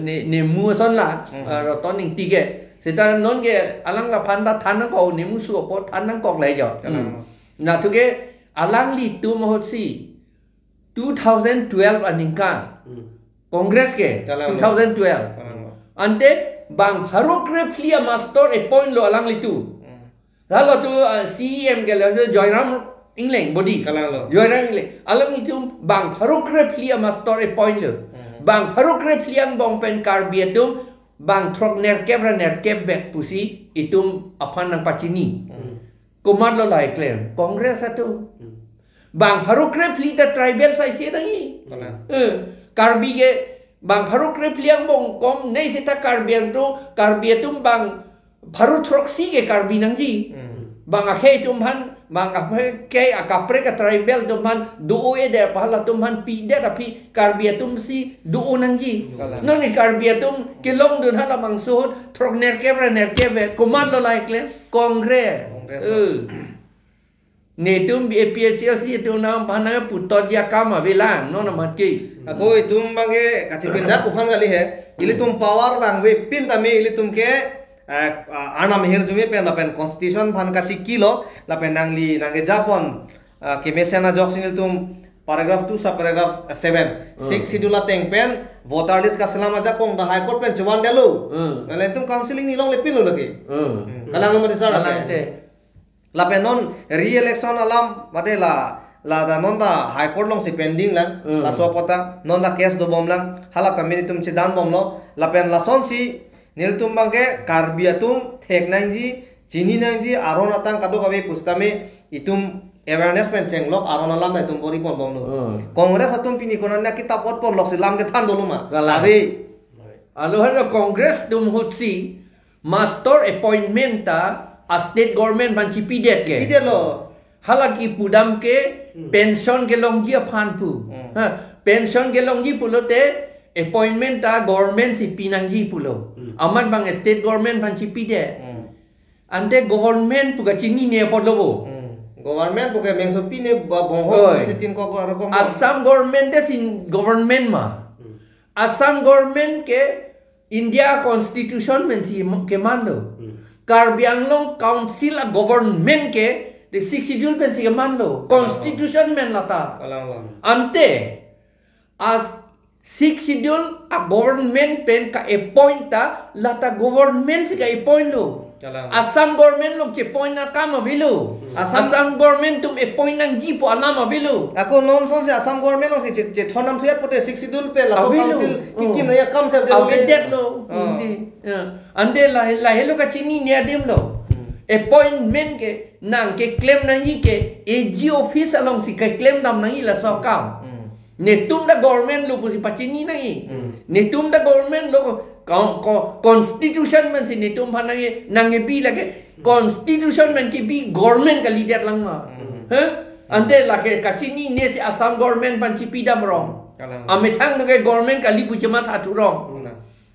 ne, ne mu ason la. Hmm. Ah, Roton Ingti ke. Seta non ke alang aphan ta than nangkok, ne musu apot than nangkok le jo. Kalang. Hmm. Nathu ke alanglitum ahut si two thousand twelve aningkan. Hmm. Congress ke Kalang. two thousand twelve. Kalang. Ante bang pharo krephli a-master appoint lo alanglitum. Hmm. Lalo tu, ah, C E M ke lo Joyram Engleng body. Kalanglo. Joyram Engleng. Alanglitum bang pharo krephli a-master appoint lo. Hmm. Bang pharo krephli angbong pen Karbi atum bang throk nerkep ra nerkep bek pusi itum aphan nangpachini. Hmm. Komatlo la keklem? Congress atum. Hmm. Bang pharo krephli ta tribal saise nangji. Kalang. Eh, Karbi ke bang pharo krephli angbong kom nei seta Karbi atum, Karbi atum bang pharo throksi ke Karbi nangji. Hmm. Bang akhei atum aphan, bang akhei akaprek a-tribal atum aphan do-o-edet, halatum aphan pidet aphi Karbi atum si do-o nangji. Kalang. Non ke Karbi atum kelongdun halabangso ahut throk nerkep ra nerkep ve, komatlo la keklem? Congress. Congress. Eh. Netum A P H L C atum nangphan nangputot ji akam avelang, non amat ke. Ako itum abang ke kachipindak aphan kali he. Ilitum power abang avepin tame ilitum ke, eh, ah, Arnam ahirjume pen lapen constitution aphan kachikilo, lapen nangli nangkejapon, ah, kemesen ajok si nelitum paragraph two sub paragraph seven. Hmm. Sixth Schedule ateng pen voter list kaselam ajakong ta High Court pen chevandetlo. Hmm. Nanglitum council ingni longlepinlo lake. Hmm. Hmm. Kalanglo mati sir. Kalang lake. Te. Lapen non re-election alam mate la, la ta non ta High Court alongsi pending lang, Hmm. laso apot ta non ta case dobom lang, hala ta nelitum chedanbomlo, lapen lasonsi nelitum abang ke Karbi atum thek nangji, chini nangji, aron atang kadokave pusitame itum awareness pen chenglok, aron alam ta itum bor-iponbomlo. Hmm. Congress atum pini konatne kitap otponloksi lam kethan dolo ma? Kalang. Ave. Alo halo Congress atum ahut si master appointment ta a state government aphan chipidet ke. Chipidetlo. Hala kipudam ke Hmm. pension kelongji aphan pu. Hmm. Ha, pension kelongji pulote appointment ta government si pinangji pulo. Hmm. Amat bang state government aphan chipidet. Hmm. Ante government pu kachinine apotlo bo. Hmm. Government pu ke mengso pine ba bongho Oi. Sitin kok arokom. Assam government te si government ma. Hmm. Assam government ke India Constitution pensi kemanlo. Hmm. Karbi Anglong Council a-government ke the Sixth Schedule pensi kemanlo. Constitution men lata. Kalang lang. Ante, as Sixth Schedule a-government pen ka-appoint ta, lata government si ka-appoint lo. Kalang. Assam government along che-appoint akam avelo. Hmm. Assam Assam government atum appoint nangji pu alam avelo. Ako non sonsi Assam government alongsi che, chethon nam thuyat pote Sixth Schedule pen laso Avelo. Council Hmm. kikim nangji akam si avelo. Avedetlo. Oh. Ante, ya. Ante la, lahelo kachinine adim lo. Hmm. Appointment ke nangkeklem nangji ke A G office alongsi keklem dam nangji laso akam. Hmm. Netum ta government lo pusi pachini nangji. Hmm. Netum ta government lo, ko, ko, constitution pensi netum aphan nangji, nangkebi lake constitution pen kebi government kalidet lang ma. Hmm. Huh? Ante lake kachinine si Assam government aphan chipi damrong. Kalang. Amethang do ke government kali pu chematha thurong. Muna.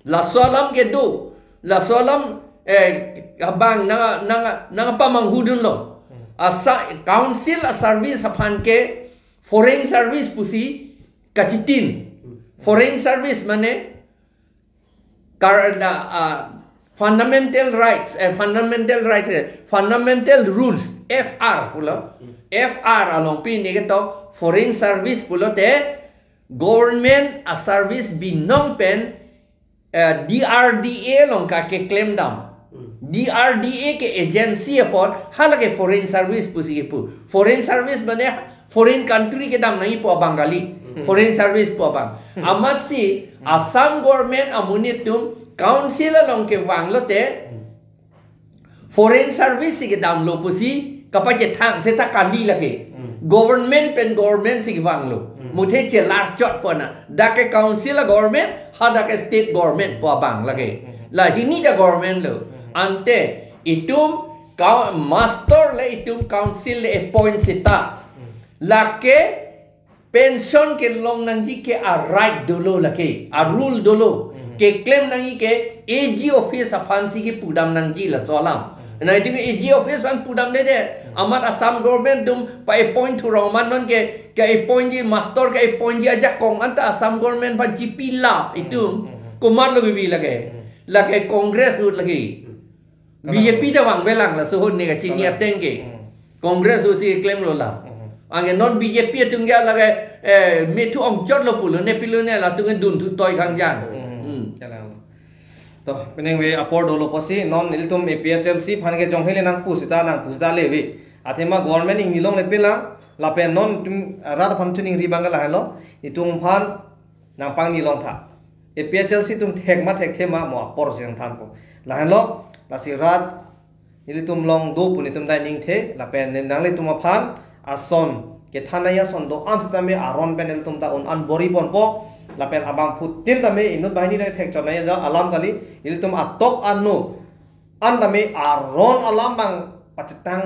Laso alam kedo. Laso alam, eh, abang nang, nang, nangpamanghudunlo. Hmm. Asa council a-service aphan ke foreign service pusi kachitin. Hmm. Foreign service mane kar-, ah, ah, fundamental rights, eh, fundamental rights, eh, fundamental rules, F R pulo. Hmm. F R along pini ketok foreign service pulote government a-service binong pen, eh, D R D A along ka keklem dam. Hmm. D R D A ke agency apot, halake foreign service pusi kepu. Foreign service mane foreign country kedam nangji pu abang kali. Hmm. Foreign service pu abang. Hmm. Amatsi, hmm, Assam government amonit atum council along kevanglote, hmm, foreign service si kedamlo pusi kapachethang seta kali lake. Hmm. Government pen government si kevanglo. Hmm. Muthe chelar chot pona. Dak ke council a-government, hadak ke state government pu abang lake. Hmm. La hini ta government lo. Hmm. Ante itum kau-, master le itum council le appoint seta. Hmm. Lake pension kelong nangji ke a-right dolo lake, a-rule dolo. Hmm. Keklem nangji ke A G office aphan si kepudam nangji laso alam. Hmm. Na itum A G office aphan pudamde de. Hmm. Amat Assam government atum pa-appoint thurong amat non ke, ke-appoint ji master ke-appoint ji ajakong anta Assam government aphan chipi lap itum. Hmm, hmm, hmm. Komatlo kevi lake. Hmm. Lake Congress ahut lake. Hmm. Kalang. B J P ta vangvelang laso ahut ne kachini, kalang, ateng ke. Hmm. Congress ahut si klemlo la. Hmm. Anke non B J P atum ke lake, eh, methu ongchotlo pulo ne pilo ne latum ke dun thu toi khang jan. Hmm. Hmm. Kalang. To, penang ve apor dolo pusi non ilitum A P H L C aphan ke jong hele nangpu seta nangpu seta le ve. Athema government inglong le pela lapen non itum rat aphan choningri abang ke lahelo. Itum aphan nangpangni longtha. A P H L C atum thek ma thekthe ma mo apor si nangthanpo. Lahenlo, lasi rat nelitum along do pu netum dai ningthe, lapen ne nanglitum aphan ason kethan nangji ason do-an setame aron pen nelitum ta un-an bor-iponpo, lapen abangphutin tame inut banghini le thekchot nangji alam kali, nelitum atok anu an tame aron alam abang pachetang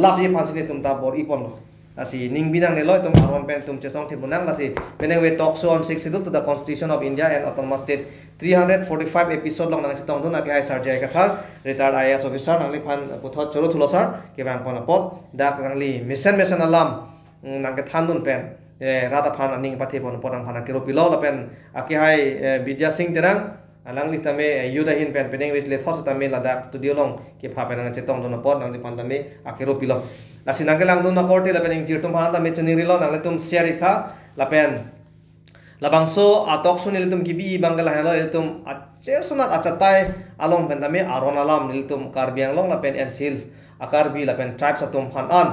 lapji aphan si netum ta bor-iponlo. Lasi ning binang nelo itum aron pen itum chesong thip nang, lasi penang ve talk show on Sixth Schedule to the Constitution of India and Autonomous State three hundred forty-five episode along nangchetongdun akehai Sir J I Kathar, retired I A S officer, nangliphan puthot choro thulo sir, kevangpon apot, dak nangli mesen mesen alam, mm, nangkethandun pen, eh, rat aphan aning pathepon apot nangphan akero pilo lapen akehai, eh, Bidya Sing Terang, alangli tame, eh, youth ahin pen penang ve le thos tame ladak studio along kepha pen nangchetongdun apot nangliphan tame akero pilo. Lasi nangkelangdun akorte lapen ingjir atum aphan tame choningrilo, nanglitum share iktha lapen labangso a-talk show nelitum kebi abang ke lahenlo, ilitum achersunat achatai along pen tame aron alam nelitum Karbi Anglong lapen N C Hills a-Karbi lapen tribes atum aphan an,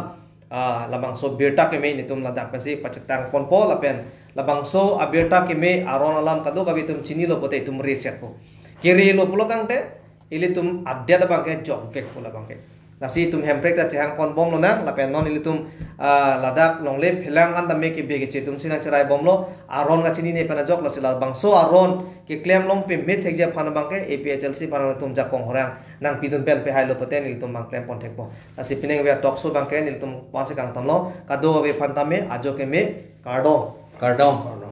ah, labangso birta keme netum ladak pensi pachetangponpo lapen labangso abirta keme aron alam kadokave itum chinilo pote itum resetpo. Kerelo pulo tangte ilitum adet abang ke jokvekpo labang ke. Lasi itum hemprek ta chehangponbomlo nang, lapen non ilitum, ah, ladak longle phelang an tame kebe keche atum si nangcheraibomlo, aron kachinine pen ajok, lasi labangso aron keklem long pemit thekji aphan abang ke A P H L C aphan nangtum jakong horang nangpidun pen pehailo pote nelitum abang klempon thekpo. Lasi penang ve talk show abang ke nelitum aphan si kangtonlo, kadokave aphan tame ajo keme, kardom. Kardom.